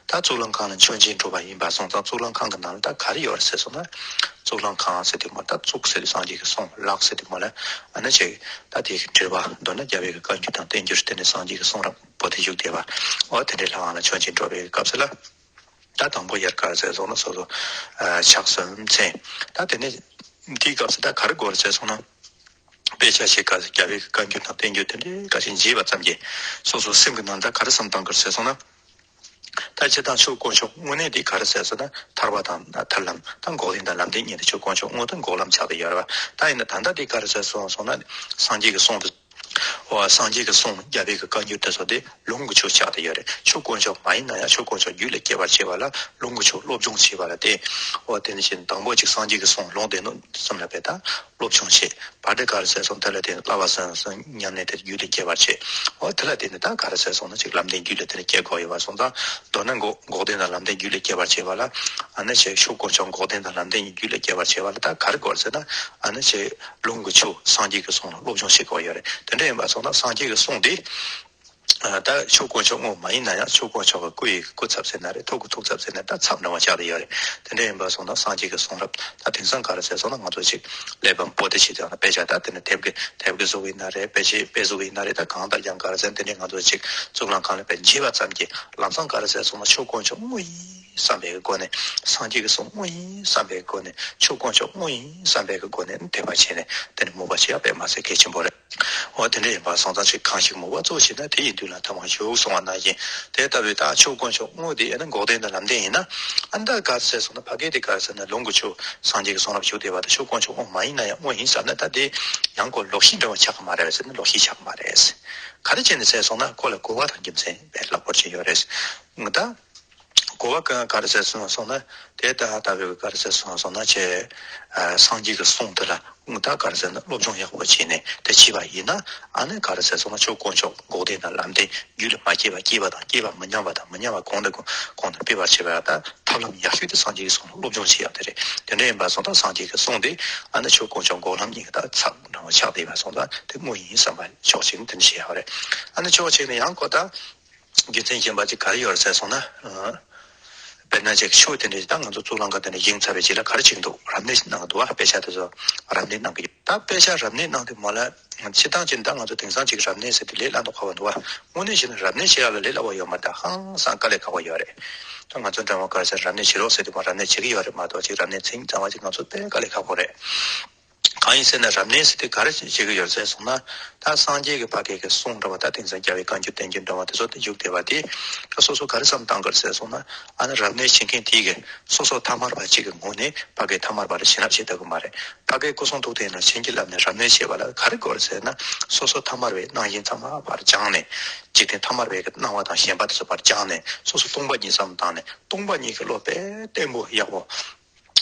ད་གཙུག་ལག་ཁང་ལ་མཆོད་མཇལ་འགྲོ་བ་ཡིན་པ་སོང་ཙང་གཙུག་ལག་ཁང་གི་ནང་ལ་ད་ག་རེ་ཡོད་རེད་ཟེར་སོང་ན། གཙུག་ལག་ཁང་ཟེར་དུས་མ། ད་གཙུག་ཟེར་དུས་སངས་རྒྱས་ཀྱི་གསུང་། ལག་ཟེར་དུས་མ་ལ། ཨ་ནི་ཅིག་ད་དེ་གི་འགྲེལ་པ། མདོར་ན་རྒྱལ་བའི་གི་བཀའ་འགྱུར་དང་བསྟན་འགྱུར། དེ་ནས་སངས་རྒྱས་ཀྱི་གསུང་རབ་པོ་ཏི་བཞུགས་བསྡད་པ། འོ་དེ་འདྲའི་ལྷ་ཁང་ལ་མཆོད་མཇལ་འགྲོ་བའི་གི་སྐབས་སུ་ལ། ད་དང་པོ་ཡར་ག་རེ་ཟེར་སོང་ན་སོ་སོ་ཨ་ཕྱག་གསུམ་འཚལ། ད་དེ་ནས་དེའི་སྐབས་སུ་ད་ག་རེ་དགོས་རེད་ཟེར་སོང་ན། དཔེ་ཆ་ཞིག་ག་རེ་རྒྱལ་བའི་བཀའ་འགྱུར་དང་བསྟན་འགྱུར་དེ་འདྲའི་འགའ་ཞིག་མཇལ་བ་ཙམ་གྱིས་སོ་སོའི་སེམས་ཀྱི་ནང་ད་ག་རེ་བསམ་བཏང་གི་རེད་ཟེར་སོང་ན། ད་སྤྱིར་བཏང་ཆོས་དཀོན་མཆོག་དངོས་གནས་དེ་ག་རེ་ཟེར་ཟེར་ན་ཐར་པ་དང་ཐར་ལམ་དང་འགོག་བདེན་དང་ལམ་བདེན་གཉིས་དེ་ཆོས་དཀོན་མཆོག་དངོས་དང་འགོག་ལམ་ཆགས་ཏེ་ཡོད་རེད་བ། ད་ཡིན་ན་ད་ལྟ་དེ་ག་རེ་ཟེར་སོང་སོང་ན་སངས་རྒྱས་ཀྱི་གསུང་དེ། འོ་སངས་རྒྱས་ཀྱི་གསུང་རྒྱལ་བའི་གི་བཀའ་འགྱུར་དེ་ཚོ་དེ་ལུང་གི་ཆོས་ཆགས་ཏེ་ཡོད་རེད། ཆོས་དཀོན་མཆོག་མ་ཡིན་ན་ཡང་ཆོས་དཀོན་མཆོག་རྒྱུད་ལ་སྐྱེ་བར་བྱེད་པ་ལ་ལུང་གི་ཆོས་སློབ་སྦྱོང་བྱེད་པ་ལ་བརྟེན། འོ་དེ་ནི་བཞིན་དང་པོ་ཅིག་སངས་རྒྱས་ཀྱི་གསུང་ལུང་སྡེ་སྣོད་གསུམ་ལ་བས་ད་སློབ་སྦྱོང་བྱེད། བར་དུ་ག་རེ་ཟེར་སོང་དེ་ལ་བརྟེན་བསླབ་པ་གསུམ་གསུམ་ཉམས་ལེན་དེ་རྒྱུད་ལ་སྐྱེ་བར་བྱེད། འོ་དེ་ལ་བརྟེན་ནས་ད་ག་རེ་ཟེར་སོང་ན་ཅིག་ལམ་བདེན་རྒྱུད་ལ་དེ་ལ་སྐྱེ་དགོས་ཡོད་པ་སོང་ཙང་མདོར་ན་འགོག་འགོག་བདེན་དང་ལམ་བདེན་རྒྱུད་ལ་སྐྱེ་བར་བྱེད་པ་ལ། ཨ་ནི་ཅིག་ཆོས་དཀོན་མཆོག་འགོག་བདེན་དང་ལམ་བདེན་གཉིས་རྒྱུད་ལ་སྐྱེ་བར་བྱེད་པ་ལ་ད་ག་རེ་དགོས་རེད་ཟེར་ན། ཨ་ནི་ཅིག་ལུང་གི་ཆོས་སངས་རྒྱས་ཀྱི་གསུང་ལ་སློབ་སྦྱོང་བྱེད་དགོས་ཡོད་རེད། དེ་འདྲ་ཡིན་པ་སོང་ན་སངས་རྒྱས་ཀྱི་གསུང་དེ། ད་ཆོས་དཀོན་མཆོག་དངོས་མ་ཡིན་ན་ཡང་ཆོས་དཀོན་མཆོག་གི་སྐུ་ཡི་སྐུ་ཚབ་ཟེར་ན་རེད། ཐུགས་ཀྱི་ཐུགས་ཚབ་ཟེར་ན་ད་ཚབ་འདྲ་བ་ཆགས་བསྡད་ཡོད་རེད། དེ་འདྲ་ཡིན་པ་སོང་ན་སངས་རྒྱས་ཀྱི་གསུང་རབ་ད་དེང་སང་ག་རེ་ཟེར་སོང་ན་ང་ཚོ་ཅིག་གླེགས་བམ་པོ་ཏི་ཆེད་དུ་ཡང་དཔེ་ཆ་ད་དེ་ནི་དེབ་ཀྱི་དེབ་ཀྱི་གཟུགས་ཡིན་ན་རེད། དཔེ་ཆའི་དཔེ་གཟུགས་ཡིན་ན་རེད། ད་གང་ལྟར་ཀྱང་ག་རེ་ཟེར་དེ་འདྲའི་ང་ཚོ་ཅིག་གཙུག་ལག་ཁང་ལ་དཔེ་མཇལ་བ་ཙམ་གྱིས་ལམ་སང་ག་རེ་ཟེར་སོང་ན་ཆོས་དཀོན་མཆོག་དངོས་ཡིན་བསམ་པའི་སྒོ་ནས། སངས་རྒྱས་ཀྱི་གསུང་དངོས་ཡིན་བསམ་པའི་སྒོ་ནས། ཆོས་དཀོན་མཆོག་དངོས་ཡིན་བསམ་པའི་སྒོ་ནས་དད་པ་བྱས་ནས་དེ་ནི་མོས་པ་བྱེད་ཡ་དཔེ་མ་ཟད་གལ་ཆེན་པོ་རེད། འོ་དེ་འདྲ་ཡིན་པ་སོང་ཙང་ཅིག་གང་ཞིག་མོས་པ་གཙོ་བྱས་ན་དེ་ཡི་མདུན་ལ་ཐོས་པ་ཞུགས་གསུངས་པ་ནང་བཞིན། དེ་ལྟ་བུའི་ད་ཆོས་དཀོན་མཆོག་དངོས་དེ་ཡིན་ན་འགོག་བདེན་དང་ལམ་བདེན་ཡིན་ན། ཨ་ནི་ད་ག་ཟེར་སོང་ན་ཕ་གི་དེ་ག་ཟེར་ན་ལུང་གི་ཆོས་སངས་རྒྱས་ཀྱི་གསུང་རབ་ཞུགས་བསྡད་པ་དང་ཆོས་དཀོན་མཆོག་དངོས་མ་ཡིན་ན་ཡང་དངོས་ཡིན་བསམ་ན་ད་དེ་ཡང་ཁོ་ལོག་ཤེས་འདྲ་བ་ཆགས་ཀྱི་མ་རེད་ཟེར་ན་ལོག་ཤེས་ཆགས་ཀྱི་མ་རེད། ག་རེ་བྱས་ནས་ཟེར་སོང་ན་ཁོ་ལ་གོ་བ་དང་རྒྱུ་མཚན་དཔེ་ལྷག་པར་ཅིག་ཡོད་རེད། ད། གོ་བ་ག་ག་རེ་ཟེར་སོང་སོང་ན། དེ་ལྟ་ལྟ་བུའི་ག་རེ་ཟེར་སོང་སོང་ན་ཆེ། ཨ་སངས་རྒྱས་ཀྱི་གསུང་དེ་ལ་ད་ག་རེ་ཟེར་ན་སློབ་སྦྱོང་ཡག་པོ་བྱས་ནས་དེ་བྱས་པ་ཡིན་ན། ཨ་ནི་ག་རེ་ཟེར་སོང་ན་ཆོས་དཀོན་མཆོག་འགོག་བདེན་དང་ལམ་བདེན། རྒྱུད་ལ་མ་སྐྱེས་པ་སྐྱེས་པ་དང་། སྐྱེས་པ་མི་ཉམས་པ་དང་། མི་ཉམས་པ་གོང་དུ་གོང་དུ་སྤེལ་བར་བྱེད་པ་ཡང་ད་ཐབས་ལམ་ཡག་ཤོས་དེ་སངས་རྒྱས་ཀྱི་གསུང་ལ་སློབ་སྦྱོང་བྱེད་ཡག་དེ་རེད། དེ་འདྲ་ཡིན་པ་སོང་ཙང་སངས་རྒྱས་ཀྱི་གསུང་དེ་ཨ་ནི་ཆོས་དཀོན་མཆོག་འགོག་ལམ་གཉིས་ཀྱི་ད་ཚབ་འདྲ་བ་ཆགས་བསྡད་པ་སོང་ཙང་དེ་དངོས་ཡིན་བསམ་པ་ཕྱོགས་གཅིག་ནས་དེ་འདྲ་བྱེད་ཡག་རེད། ཨ་ནི་ཕྱོགས་གཅིག་ནས་ཡང་ཁོ་ད། རྒྱུ་མཚན་གཞན་པ་ཅིག་ག་རེ་ཡོད་རེད་ཟེར་སོང་ན། ཨ། དཔེར་ན་ཅིག་ཆོས་དེ་འདྲ་ད་ང་ཚོ་གཙུག་ལག་ཁང་དེ་འདྲ་བཞེངས་ཚར་བའི་རྗེས་ལ་ག་རེ་བྱེད་ཀྱི་འདུག་རབ་གནས་གནང་གི་འདུག་བ། དཔེ་ཆ་དེ་ཚོ་རབ་གནས་གནང་གི་ཡོད། ད་དཔེ་ཆ་རབ་གནས་གནང་དུས་མ་ལ་སྤྱིར་བཏང་ཅིག་ད་ང་ཚོ་དེང་སང་ཅིག་རབ་གནས་ཟེར་དུས་ལས་སླ་མདོག་ཁ་པོ་འདུག་བ། དངོས་གནས་བྱས་ན་རབ་གནས་བྱེད་ཡག་ལ་ལས་སླ་བོ་ཡོད་མ་རེད། ད་ཧང་སང་དཀའ་ལས་ཁག་པོ་ཡོད་རེད། ད་ང་ཚོ་འདྲ་བ་ག་རེ་ཟེར་རབ་གནས་བྱེད་རོགས་ཟེར་དུས་མ་རབ་གནས་བྱེད་ཀྱི་ཡོད་རེད་མ་གཏོགས་ཅིག་རབ་གནས་མཚན་ཉིད་ཚང་བ་ཅིག་ང་ཚོ་དཔེ་དཀའ་ལས་ཁག་པོ་རེད། གང་ཡིན་ཟེར་ན་རབ་གནས་ཟེར་དུས་ག་རེ་བྱེད་ཀྱི་ཡོད་ཟེར་སོང་ན། ད་སངས་རྒྱས་ཀྱི་ཕ་སྐད་ཀྱི་གསུང་འདྲ་བ་ད་དེང་སང་རྒྱལ་བའི་བཀའ་འགྱུར་བསྟན་འགྱུར་འདྲ་བ་དེ་ཚོ་དེ་བཞུགས་བསྡད་པ་དེ། ད་སོ་སོ་ག་རེ་བསམ་བཏང་གི་རེད་ཟེར་སོང་ན། ཨ་ནི་རབ་གནས་བྱེད་མཁན་དེ་གིས་སོ་སོ་ཐ་མལ་པ་གཅིག་གི་ངོས་ནས་ཕ་སྐད་ཐ་མལ་པ་ལ་བྱིན་རླབས་བྱེད་ཐུབ་ཀྱི་མ་རེད། ཕ་སྐད་སྐུ་གསུང་ཐུགས་རྟེན་ལ་བྱིན་གྱིས་བརླབས་ནས་རབ་གནས་བྱེད་པ་ལ་ག་རེ་དགོས་རེད་ཟེར་ན། སོ་སོ་ཐ་མལ་པའི་རྣམ་གཞག་ཚང་མ་ཕར་སྦྱངས་ནས། འཇིག་རྟེན་ཐ་མལ་པའི་སྣང་བ་དང་ཞེན་པ་དེ་ཚོ་ཕར་སྦྱངས་ནས། སོ་སོ་སྟོང་པ་ཉིད་བསམ་བཏང་ནས། སྟོང་པ་ཉིད་ཀྱི་བློ་དཔེ་བརྟན་པོ་ཡག་པོ།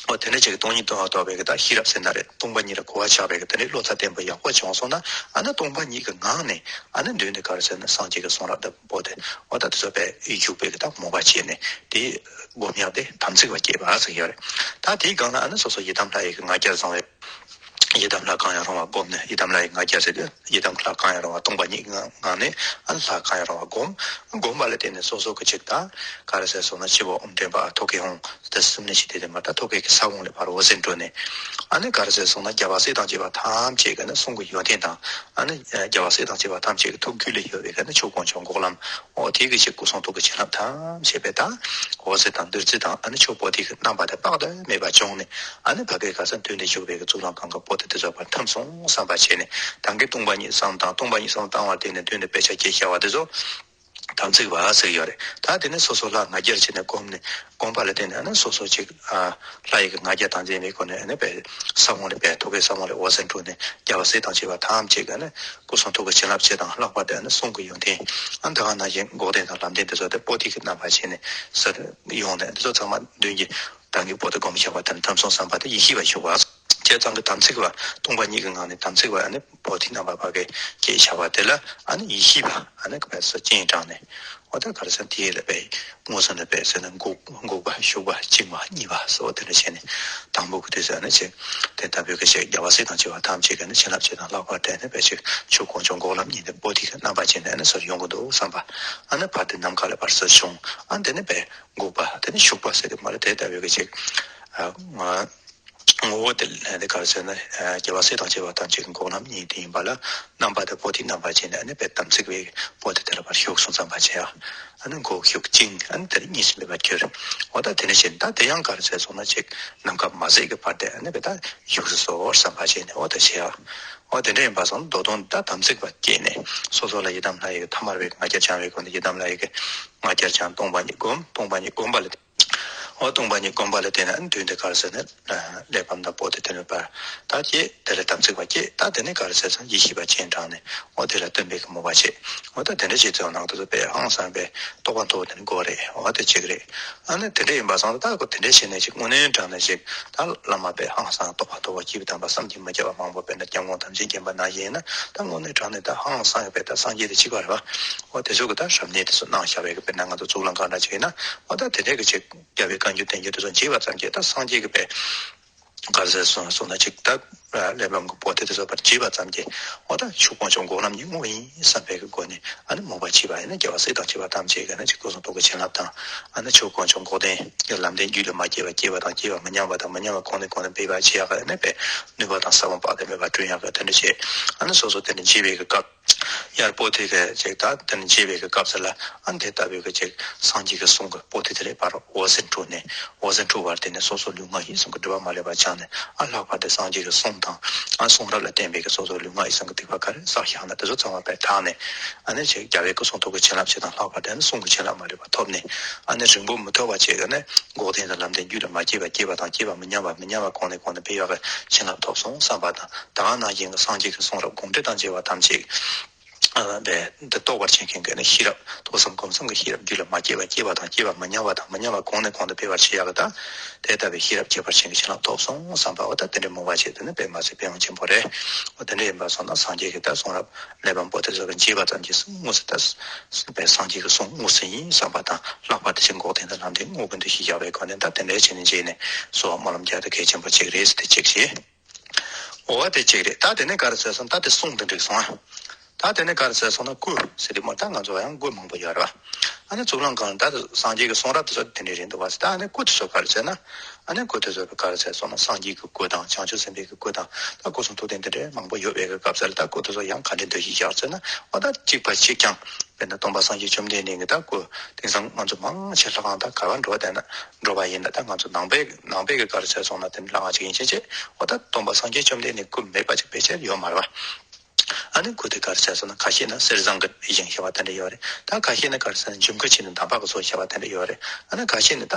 འོ་དེ་འདྲ་ཅིག་སྟོང་ཉིད་རྟོགས་པའི་གི་ད་ཤེས་རབ་ཟེར་ན་རེད། སྟོང་པ་ཉིད་ལ་གོ་བ་ཆགས་པའི་གི་དེ་འདྲའི་བློ་རྩ་བརྟན་པོ་ཡག་པོ་བྱུང་སོང་ན། ཨ་ནི་སྟོང་པ་ཉིད་ཀྱི་ངང་ནས་ཨ་ནི་མདུན་དུ་ག་རེ་ཟེར་ན་སངས་རྒྱས་ཀྱི་གསུང་རབ་དང་པོ་དེ། འོ་ད་དེ་ཚོ་དཔེ་བཞུགས་པའི་གི་ད་མོས་པ་བྱས་ནས་དེ་སྒོམ་ཡག་དེ་དམ་ཚིག་པ་སྐྱེས་པ་ཟེར་གྱི་ཡོད་རེད། ད་དེའི་སྒང་ལ་ཨ་ནི་སོ་སོ་ཡི་དམ་ལྷ་ཡི་གི་ང་རྒྱལ་བཟང་བའི། ཡི་དམ་ལྷ་གང་ཡང་རུང་བ་བསྒོམས་ནས། ཡི་དམ་ལྷ་ཡི་ང་རྒྱལ་ཟེར་དུས་ཡི་དམ་ལྷ་གང་ཡང་རུང་བ་སྟོང་པ་ཉིད་ངང་ནས་ཨ་ནི་ལྷ་གང་ཡང་རུང་བ་བསྒོམ། བསྒོམས་པ་ལ་བརྟེན་ནས་སོ་སོ་གི་ཅིག་ད་ག་རེ་ཟེར་སོང་ན་སྤྱི་བོ་ཨོཾ་ཏྲེ་པ་ཐུགས་ཀའི་ཧཱུྃ་དེ་གསུམ་ནས་ཞིག་དེ་དེ་མ་ད་ཐུགས་ཀའི་གི་ས་བོན་ལས་ཕར་འོད་ཟེར་འཕྲོས་ནས། ཨ་ནི་ག་རེ་ཟེར་སོང་ན་རྒྱལ་བ་སྲས་དང་བཅས་པ་ཐམས་ཅད་ཀྱི་ནི་གསུང་གི་ཡོན་ཏན་དང་། ཨ་ནི་རྒྱལ་བ་སྲས་དང་བཅས་པ་ཐམས་ཅད་ཀྱི་ཐུགས་རྒྱུད་ལ་ཡོད་པའི་གི་ནི་ཆོས་དཀོན་མཆོག་འགོག་ལམ། འོ་དེ་གི་ཅིག་སྐུ་གསུང་ཐུགས་ཀྱི་བྱིན་རླབས་ཐམས་ཅད་པའི་ད་འོད་ཟེར་དང་བདུད་རྩི་དང་ཨ་ནི་ཆོས་པོ་ཏི་གི་རྣམ་པ་དེ་དཔག་ཏུ་མེད་པ་བྱུང་ནས། ཨ་ནི་ཕ་གིའི་ཁ་སང་མདུན་དུ་བཞུགས་པའི་གི་གཙུག་ལག་ཁང་གི་པོ་ཏི་དེ་ཚོ་ཕར་ཐིམ་སོང་བསམ་པ་བྱས་ནས། ད་གིན་སྟོང་པ་ཉིད་བསམ་བཏང་། སྟོང་པ་ཉིད་བསམ་བཏང་བ་དེ་ནས་མདུན་དུ་དཔེ་ཆ་བརྒྱད་བཞག་པ་དེ་ཚོ་དམ་ཚིག་པ་ཟེར་གྱི་ཡོད་རེད། ད་དེ་ནས་སོ་སོ་ལྷ་ང་རྒྱལ་བྱས་ནས་བསྒོམས་ནས། བསྒོམས་པ་ལ་བརྟེན་ནས་ཨ་ནི་སོ་སོ་ཅིག་ཨ་ལྷ་ཡི་གི་ང་རྒྱལ་དང་ལྡན་པའི་སྒོ་ནས་ཨ་ནི་དཔེ་ས་བོན་ལས་དཔེ་ཐུགས་ཀའི་ས་བོན་ལས་འོད་ཟེར་འཕྲོས་ནས་རྒྱལ་བ་སྲས་དང་བཅས་པ་ཐམས་ཅད་ཀྱི་ཨ་ནི་སྐུ་གསུང་ཐུགས་ཀྱི་བྱིན་རླབས་ཆེ་དང་ལྷག་པར་དུ་ཨ་ནི་གསུང་གི་ཡོན་ཏན། ཨ་ནི་ད་ག་ནང་བཞིན་འགོག་བདེན་དང་ལམ་བདེན་དེ་ཚོ་དེ་པོ་ཏི་གི་རྣམ་པ་བྱས་ནས་ཟེར་ཡོང་ནས་འདི་ཚོ་ཚང་མ་མདུན་གྱི་ད་གིན་པོ་ཏི་བསྒོམས་བཞག་པ་དེ་ནི་ཐིམ་སོང་བསམ་པ་དེ་ཡེ་ཤེས་པ་ཞུགས་པ། བྱས་ཙང་གི་དམ་ཚིག་པ། སྟོང་པ་ཉིད་ཀྱི་ངང་ནས་དམ་ཚིག་པ་ཨ་ནི་པོ་ཏི་རྣམ་པ་ཕ་གིར་བསྐྱེད་བཞག་པ་དེ་ལ་ཨ་ནི་ཡེ་ཤེས་པ་ཨ་ནི་ག་པར་སོ་སྤྱན་དྲངས་ནས། འོ་ད་ག་རེ་ཟེར་དེ་ལ་དཔེ་མངོན་སུམ་དུ་དཔེ་ཟེར་ན་འགུགས་འགུགས་པ་ཞུགས་པ་བཅིངས་པ་གཉིས་པ་སོགས་དེ་འདྲ་བྱས་ནས། དང་པོ་གི་དུས་སུ་ཨ་ནི་ཅིག་དེ་ལྟ་བུའི་གི་ཅིག་རྒྱལ་བ་སྲས་དང་བཅས་པ་ཐམས་ཅད་ཀྱི་ནི་བྱིན་རླབས་ཆེ་དང་ལྷག་པར་དུ་ནི་དཔེ་ཅིག་ཆོས་དཀོན་མཆོག་འགོག་ལམ་གཉིས་ནི་པོ་ཏི་གི་རྣམ་པ་ཅན་དུ་ནི་ཟུར་ཡོང་གི་འདུག་བསམ་པ། ཨ་ནི་ཕར་དེ་ནམ་མཁའ་ལ་ཕར་ཟུར་བྱུང་། ཨ་ནི་དེ་ནི་དཔེ་འགུགས་པ་དེ་ནི་ཞུགས་པ་ཟེར་དེ་མ་རེད། དེ་ལྟ་བུའི་གི་ཅིག་ཨ་ང་ངོ་བོ་དེ་ལ་ནི་ག་རེ་ཟེར་ན། རྒྱལ་བ་སྲས་དང་བཅས་པ་ཐམས་ཅད་ཀྱི་འགོག་ལམ་ཉིད་དེ་ཡིན་པ་ལ། རྣམ་པ་དེ་པོ་ཏི་རྣམ་པ་ཅན་ནི་ཨ་ནི་དཔེ་དམ་ཚིག་པའི་པོ་ཏི་དེ་ལ་ཕར་ཞུགས་སོང་བསམ་པ་བྱས་ཨ། ཨ་ནི་འགུགས་ཞུགས་བཅིངས་ཨ་ནི་དེ་ནི་གཉིས་སུ་མེད་པར་གྱུར། འོ་ད་དེ་ནི་བཞིན་ད་དེ་ཡང་ག་རེ་ཟེར་སོང་ན་ཅིག་ནམ་མཁའ་མ་ཟད་ཀྱི་བར་དེ་ཨ་ནི་དཔེ་ད་བཞུགས་སུ་གསོལ་བསམ་པ་བྱས་ནས་འོ་ད་བྱས་ཨ། འོ་དེ་འདྲ་ཡིན་པ་སོང་ན་མདོ་དོན་ད་དམ་ཚིག་པ་སྐྱེས་ནས་སོ་སོ་ལ་ཡི་དམ་ལྷ་ཡི་ཐ་མལ་པའི་ང་རྒྱལ་སྦྱང་བའི་སྒོ་ནས་ཡི་དམ་ལྷ་ཡི་ང་རྒྱལ་སྦྱང་སྟོང་པ་ཉིད་བསྒོམ། སྟོང་པ་ཉིད་བསྒོམ་པ་ལ། འོ་སྟོང་པ་ཉིད་བསྒོམ་པ་ལ་བརྟེན་ནས་མདུན་དུ་ག་རེ་ཟེར་ན། གླེགས་བམ་དང་པོ་ཏི་དེ་ནས་པར་ད་ཀྱེ་དེ་ལ་དམ་ཚིག་པ་ཀྱེ་ད་དེ་ནས་ག་རེ་ཟེར་ཙང་ཡེ་ཤེས་པ་སྤྱན་དྲངས་ནས་འོ་དེ་ལ་སྟོན་པའི་གི་མོས་པ་བྱེད། འོ་ད་དེ་འདྲ་བྱེད་ཚེ་ནང་དུ་དཔེ་ཧང་སང་པའི་རྟོགས་པ་མཐོ་བོ་དེ་ནི་དགོས་རེད། འོ་དེ་གཅིག་རེད། ཨ་ནི་དེ་འདྲ་ཡིན་པ་སང་ད་ཁོ་དེ་འདྲ་བྱས་ནས་ཅིག་དངོས་གནས་དྲང་ནས་ཅིག་ད་བླ་མ་དཔེ་ཧང་སང་རྟོགས་པ་མཐོ་བོ་སྐྱེས་བུ་དམ་པ་བསམ་གྱིས་མི་ཁྱབ་པ་མང་པོ་དཔེར་ན་སྐྱབས་མགོན་ཐམས་ཅད་མཁྱེན་པ་ནང་བཞིན་ཡིན་ན་ད་དངོས་གནས་དྲང་ནས་ད་ཧང་སང་ཡོད་པའི་ད་སངས་རྒྱས་དེ་གཅིག་པ་རེད་བ། འོ་དེ་ཚོ་གི་ད་རབ་གནས་དེ་ཚོ་གནང་བཞག་པའི་གི་དཔེར་ན་ང་ཚོ་གཙུག་ལག་ཁང་འདྲ་ཅིག་ཡིན་ན་འོ་ད་དེ་འདྲའི་གི་ཅིག་རྒྱལ་བའི་བཀའ་འགྱུར་བསྟན་འགྱུར་དེ་ཚོ་མཇལ་བ་ཙམ་གྱིས་ད་སངས་རྒྱས་ཀྱི་དཔེ་ག་རེ་ཟེར་སོང་སོང་ན་ཅིག་ད་ གླེགས་བམ་གྱི་པོ་ཏི་དེ་ཚོ་ཕར་བརྗེས་པ་ཙམ་གྱིས་འོ་ད་ཆོས་དཀོན་མཆོག་འགོག་ལམ་གྱི་དངོས་ཡིན་བསམ་པའི་གི་སྒོ་ནས་ཨ་ནི་མོས་པ་བྱས་པ་ཡིན་ན་རྒྱལ་བ་སྲས་དང་བཅས་པ་ཐམས་ཅད་ཀྱི་ཨ་ནི་ཅིག་སྐུ་གསུང་ཐུགས་ཀྱི་བྱིན་རླབས་དང་ཨ་ནི་ཆོས་དཀོན་མཆོག་འགོག་བདེན་གྱི་ལམ་བདེན་རྒྱུད་ལ་མ་སྐྱེས་པ་སྐྱེས་པ་དང་སྐྱེས་པ་མི་ཉམས་པ་དང་མི་ཉམས་པ་གོང་ནས་གོང་དུ་འཕེལ་བར་བྱེད་ཡག་གི་ཨ་ནི་པའི་ནུས་པ་དང་ས་བོན་དཔག་ཏུ་མེད་པ་བསྐྲུན་ཡག་གི་དེ་འདྲ་བྱས་ཨ་ནི་སོ་སོ་དེ་འདྲ་བརྗེས་པའི་གི་སྐབས། ཡར་པོ་ཏི་གི་ཅིག་ད་དེ་ནས་མཇལ་བའི་གི་སྐབས་སུ་ལ་ཨ་དེ་ལྟ་བུའི་གི་ཅིག་སངས་རྒྱས་ཀྱི་གསུང་གི་པོ་ཏི་དེ་ལས་ཕར་འོད་ཟེར་འཕྲོ་ནས་འོད་ཟེར་འཕྲོ་བར་དེ་ནས་སོ་སོ་ལུས་ངག་ཡིད་གསུམ་གྱི་སྒྲིབ་པ་མ་ལུས་པ་སྦྱངས་ནས་ཨ་ལྷག་པར་དུ་སངས་རྒྱས་ཀྱི་གསུང་དང་ཨ་གསུང་རབ་ལ་བརྟེན་པའི་གི་སོ་སོ་ལུས་ངག་ཡིད་གསུམ་གྱི་སྡིག་པ་ག་རེ་བསགས་བཞག་ན་དེ་ཚོ་ཚང་མ་པས་དག་ནས་ཨ་ནི་ཅིག་རྒྱལ་བའི་སྐུ་གསུང་ཐུགས་ཀྱི་བྱིན་རླབས་ཅིག་དང་ལྷག་པར་དུ་ཨ་ནི་གསུང་གི་བྱིན་རླབས་མ་ལུས་པ་ཐོབ་ནས་ཨ་ནི་རིང་པོ་མི་ཐོགས་པ་ཅིག་ཨ་ནི་འགོག་བདེན་དང་ལམ་བདེན་རྒྱུད་ལ་མ་སྐྱེས་པ་སྐྱེས་པ་དང་སྐྱེས་པ་མི་ཉམས་པ་མི་ཉམས་པ་གོང་ནས་གོང་དུ་འཕེལ་ཡག་གི་བྱིན་རླབས་ཐོབ་སོང་བསམ་པ་དང་ད་ག་ནང་བཞིན་གྱི་སངས་རྒྱས་ཀྱི་གསུང་རབ་དགོངས་འགྲེལ་དང་བཅས་པ་ཐམས་ཅད། ཨ་འདི་རྟོགས་པར་བྱེད་མཁན་གྱི་ནི་ཤེས་རབ་ཐོས་བསམ་སྒོམ་གསུམ་གྱི་ཤེས་རབ་རྒྱུད་ལ་མ་སྐྱེས་པ་སྐྱེས་པ་དང་སྐྱེས་པ་མི་ཉམས་པ་དང་མི་ཉམས་པ་གོང་ནས་གོང་དུ་འཕེལ་བར་བྱེད་ཡག་གི་དང་། དེ་ལྟ་བུའི་ཤེས་རབ་ཁྱད་པར་ཅན་གྱི་བྱིན་རླབས་ཐོབ་སོང་བསམ་པའོ། ད་དེ་འདྲའི་མོས་པ་བྱས་ཏེ་ནི་དཔེ་མ་སྲིད་པའི་དབང་ཆེན་པོ་རེད། འོ་དེ་འདྲ་ཡིན་པ་སོང་ན་སངས་རྒྱས་ཀྱི་ད་གསུང་རབ་གླེགས་བམ་པོ་ཏི་སོགས་ཀྱི་མཇལ་བ་ཙམ་གྱིས་དངོས་སུ་ད་དཔེ་སངས་རྒྱས་ཀྱི་གསུང་དངོས་སུ་ཡིན་བསམ་པ་དང་ལྷག་པར་དུ་ཞིང་འགོག་བདེན་དང་ལམ་བདེན་དངོས་ཀྱི་འདུ་ཤེས་བཞག་པའི་སྒོ་ནས་ད་དེ་འདྲའི་བྱས་ནས་མཇལ་ནས་གསོལ་བ་སྨོན་ལམ་རྒྱག་ད་གལ་ཆེན་པོ་གཅིག་རེད་ཟེར་དེ་གཅིག་བྱས། འོ་དེ་གཅིག་རེད། ད་དེ་ནས་ག་རེ་ཟེར་སོང་ད་དེ་གསུང་དེ་འགྲིག་སོང་ཨ། ད་དེ་ནས་ག་རེ་ཟེར་སོང་ན་སྐུ་ཟེར་དུས་མ་ད་ང་ཚོ་ཡང་སྐུ་མང་པོ་ཡོད་རེད་བ། ཨ་ནི་གཙུག་ལག་ཁང་ད་སངས་རྒྱས་ཀྱི་གསུང་རབ་དེ་ཚོ་དེ་འདྲས་རེད་འདུག་བ། ད་ཨ་ནི་སྐུ་དེ་ཚོ་ག་རེ་ཟེར་ན། ཨ་ནི་སྐུ་དེ་ཚོ་ག་རེ་ཟེར་སོང་ན་སངས་རྒྱས་ཀྱི་སྐུ་དང་བྱང་ཆུབ་སེམས་དཔའི་གི་སྐུ་དང་ད་སྐུ་གསུང་ཐུགས་རྟེན་དེ་འདྲས་མང་པོ་ཡོད་པའི་གི་སྐབས་སུ་ལ་ད་སྐུ་དེ་ཚོ་ཡང་ག་འདྲས་འདུ་ཤེས་བཞག་ཟེར་ན་འོ་ད་གཅིག་པ་གཅིག་རྐྱང་། དཔེར་ན་སྟོན་པ་སངས་རྒྱས་བཅོམ་ལྡན་འདས་ཀྱི་ད་སྐུ་དེང་སང་ང་ཚོ་མང་ཆེ་ལྷ་ཁང་ད་ག་བ་འགྲོ་བསྡད་ན་འགྲོ་བ་ཡིན་ན་ད་ང་ཚོ་ནང་པའི་ནང་པའི་གི་ག་རེ་ཟེར་སོང་ན་དེ་འདྲ་ལྷ་ཁང་ཅིག་ཡིན་ཕྱིན་ཆད་འོ་ད་སྟོན་པ་སངས་རྒྱས་བཅོམ་ལྡན་འདས་སྐུ་མེད་པ་ཅིག་ཕལ་ཆེར་ཡོད་མ་རེད་བ། ཨ་ནི་སྐུ་དེ་ག་རེ་ཟེར་སོང་ན་ཁ་ཤས་ན་གསེར་ཟངས་ཀྱི་བཞེངས་བཞག་པ་དེ་འདྲ་ཡོད་རེད། ད་ཁ་ཤས་ན་ག་རེ་ཟེར་ན་འཇིམ་སྐུ་ཅིག་ནི་འདམ་བག་གི་བཟོ་བཞག་པ་དེ་འདྲ་ཡོད་རེད། ཨ་ནི་ཁ་ཤས་ནི་ད་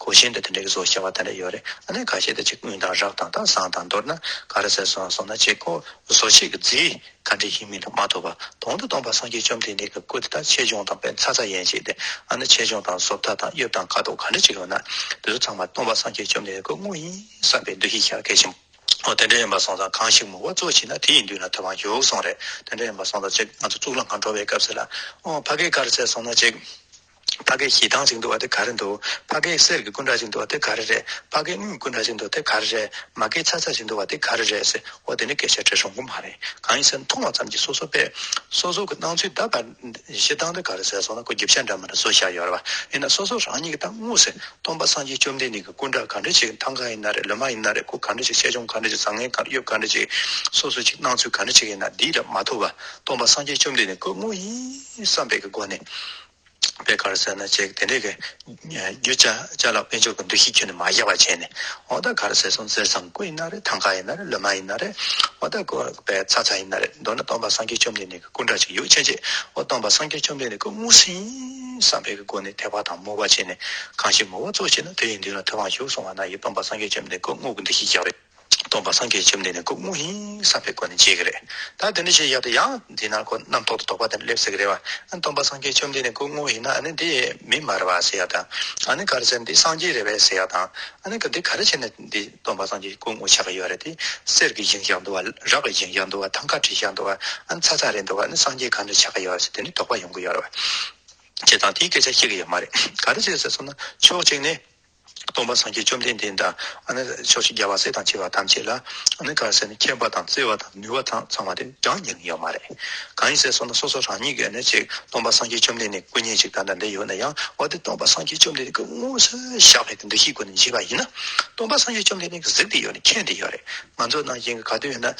གོས་ཆེན་དེ་དེ་འདྲ་གི་བཟོ་བཞག་པ་དེ་འདྲ་ཡོད་རེད། ཨ་ནི་ཁ་ཤས་དེ་ཅིག་དངུལ་དང་རག་དང་ད་ཟངས་དང་མདོར་ན་ག་རེ་ཟེར་སོང་སོང་ན་ཅིག་ཁོ་བཟོ་བྱེད་ཀྱི་རྫས་ག་འདྲ་ཡིན་མིན་ལ་མ་ཐུག་པ་དོན་དུ་སྟོན་པ་སངས་རྒྱས་བཅོམ་ལྡན་འདས་ཀྱི་སྐུ་དེ་ད་ཆེ་ཆུང་དང་དཔེ་ཚ་ཚ་ཡན་ཆད་དེ་ཨ་ནི་ཆེ་ཆུང་དང་བཟོ་ལྟ་དང་དབྱིབས་དང་ཁ་དོག་ག་འདྲ་ཅིག་ཡོད་ན་དེ་ཚོ་ཚང་མ་སྟོན་པ་སངས་རྒྱས་བཅོམ་ལྡན་འདས་ཀྱི་དངོས་ཡིན་བསམ་པའི་འདུ་ཤེས་བཞག་གལ་ཆེན་པོ། འོ་དེ་འདྲ་ཡིན་པ་སོང་ཙང་གང་ཞིག་མོས་པ་གཙོ་བྱས་ན་དེ་ཡི་མདུན་ལ་ཐོབ་དབང་ཞུ་སོང་རེད། དེ་འདྲ་ཡིན་པ་སོང་ཙང་ཅིག་ང་ཚོ་གཙུག་ལག་ཁང་འགྲོ་བའི་སྐབས་སུ་ལ་ཨོ་ཕ་གིའི་ག་རེ་ཟེར་སོང་ན་ཅིག་ཕ་གིའི་ཞེ་སྡང་ཅིག་འདུག་བ་དེ་ག་རེ་འདུག་ཕ་གིའི་གསེར་གྱི་སྐུ་འདྲ་ཅིག་འདུག་བ་དེ་ག་རེ་རེད། ཕ་གིའི་དངུལ་སྐུ་འདྲ་ཅིག་འདུག་དེ་ག་རེ་རེད། མ་གིའི་ཚ་ཚ་ཅིག་འདུག་བ་དེ་ག་རེ་རེད་ཟེར་འོ་དེ་ནི་སྐད་ཆ་དྲི་སྲོལ་གོ་མ་རེད། གང་ཡིན་ཟེར་ན་མཐོང་བ་ཙམ་གྱིས་སོ་སོ་པས་སོ་སོ་གི་སྣང་ཚུལ་ད་བར་ཞེ་སྡང་དེ་ག་རེ་ཟེར་སོང་ན་ཁོ་རྒྱུ་ཆ་འདྲ་མི་འདྲ་བཟོ་བཞག་ཡོད་རེད་བ། ཡིན་ན་སོ་སོ་རང་ཉིད་ཀྱི་ད་དངོས་སུ་སྟོན་པ་སངས་རྒྱས་བཅོམ་ལྡན་འདས་ཀྱི་སྐུ་འདྲ་ག་འདྲ་ཅིག་ཐང་ག་ཡིན་ན་རེད། ལོ་མ་ཡིན་ན་རེད། སྐུ་ག་འདྲ་ཅིག་ཆེ་ཆུང་ག་འདྲ་ཅིག་བཟང་ངན་ག་འདྲ་དབྱིབས་ག་འདྲ་ཅིག་སོ་སོ་ཅིག་སྣང་ཚུལ་ག་འདྲ་ཅིག་ཡིན་ན་འདི་ལ་མ་ཐུག་པ་སྟོན་པ་སངས་རྒྱས་བཅོམ་ལྡན་འདས་སྐུ་དངོས་ཡིན་བསམ་པའི་གི་སྒོ་ནས་དཔེ་ག་རེ་ཟེར་ན་ཅིག་དེ་འདྲའི་གི་རྒྱུ་ཅ་ཅ་ལག་དཔལ་འབྱོར་གྱི་འདུ་ཤེས་ཁྱོན་ནས་མ་བཞག་པ་བྱས་ནས་འོ་ད་ག་རེ་ཟེར་སོང་གསེར་ཟངས་སྐུ་ཡིན་ན་རེད། ཐང་ག་ཡིན་ན་རེད། ལོ་མ་ཡིན་ན་རེད། འོ་ད་ཁོ་དཔེ་ཚ་ཚ་ཡིན་ན་རེད། མདོར་ན་སྟོན་པ་སངས་རྒྱས་བཅོམ་ལྡན་འདས་ཀྱི་སྐུ་འདྲ་ཅིག་ཡོད་ཕྱིན་ཆད་འོ་སྟོན་པ་སངས་རྒྱས་བཅོམ་ལྡན་འདས་སྐུ་དངོས་སུ་ཡིན་བསམ་པའི་གི་སྒོ་ནས་དད་པ་དང་མོས་པ་བྱས་ནས་གང་ཞིག་མོས་པ་གཙོ་བྱས་ན་དེ་ཡི་མདུན་ལ་ཐོབ་དབང་ཞུ་གསུངས་པ་ན་ཡི་སྟོན་པ་སངས་རྒྱས་བཅོམ་ལྡན་འདས་སྐུ་དངོས་ཀྱི་འདུ་ཤེས་བཞག་རེད། སྟོན་པ་སངས་རྒྱས་བཅོམ་ལྡན་འདས་སྐུ་དངོས་ཡིན་བསམ་པའི་སྒོ་ནས་མཇལ་གི་རེད། ད་དེ་འདྲ་ཞིག་ཡག་ཏུ་ཡང་འདི་ན་ཁོ་རྣམ་རྟོག་ཏུ་དོགས་པ་དེ་འདྲ་སླེབས་སྲིད་ཀྱི་རེད་བ། ཨ་ནི་སྟོན་པ་སངས་རྒྱས་བཅོམ་ལྡན་འདས་སྐུ་དངོས་ཡིན་ན་ཨ་ནི་འདི་མི་མ་རེད་བ་ཟེར་ཡག་དང་། ཨ་ནི་ག་རེ་ཟེར་འདི་སངས་རྒྱས་རེད་བས་ཟེར་ཡག་དང་། ཨ་ནི་ག་འདི་ག་རེ་བྱས་ནས་འདི་སྟོན་པ་སངས་རྒྱས་སྐུ་དངོས་ཆགས་ཀྱི་ཡོད་རེད། དེ་གསེར་གྱི་བཞེངས་བཞག་འདུག་བ། རག་གི་བཞེངས་བཞག་འདུག་བ། ཐང་ག་བྲིས་བཞག་འདུག་བ། ཨ་ནི་ཚ་ཚ་རེད་འདུག་བ། ཨ་ནི་སངས་རྒྱས་ག་འདྲ་ཆགས་ཀྱི་ཡོད་རེད་ཟེར་དེ་འདྲ་དོགས་པ་ཡོང་གི་ཡོད་རེད་བ། བྱས་ཙང་དེའི་སྐད་ཆ་བཤད་ཀྱི་ཡོད་མ་རེད། ག་རེ་བྱས་ཟེར་སོང་ན་ཕྱོགས་གཅིག་ནས། སྟོན་པ་སངས་རྒྱས་བཅོམ་ལྡན་འདས་དང་ཨ་ནི་ཕྱོགས་བཞི་རྒྱལ་བ་སྲས་དང་བཅས་པ་ཐམས་ཅད་ལ་ཨ་ནི་ག་རེ་ཟེར་ན་མཁྱེན་པ་དང་བརྩེ་བ་དང་ནུས་པ་དང་ཚང་མ་དེ་རྒྱང་རྙེད་ཡོད་མ་རེད། གང་ཡིན་ཟེར་སོང་ན་སོ་སོ་རང་ཉིད་ཀྱིས་ཨ་ནི་ཅིག་སྟོན་པ་སངས་རྒྱས་བཅོམ་ལྡན་འདས་སྐུ་བརྙན་ཅིག་ད་ལྟ་འདི་ཡོད་ན་ཡང་འོ་དེ་སྟོན་པ་སངས་རྒྱས་བཅོམ་ལྡན་འདས་སྐུ་དངོས་སུ་བཞག་པའི་འདུ་ཤེས་སྒོ་ནས་མཇལ་བ་ཡིན་ན་སྟོན་པ་སངས་རྒྱས་བཅོམ་ལྡན་འདས་ཀྱིས་གཟིགས་བསྡད་ཡོད་ནས་མཁྱེན་བསྡད་ཡོད་རེད། ང་ཚོ་ནང་བཞིན་གྱི་ག་དུས་ཡིན་ན།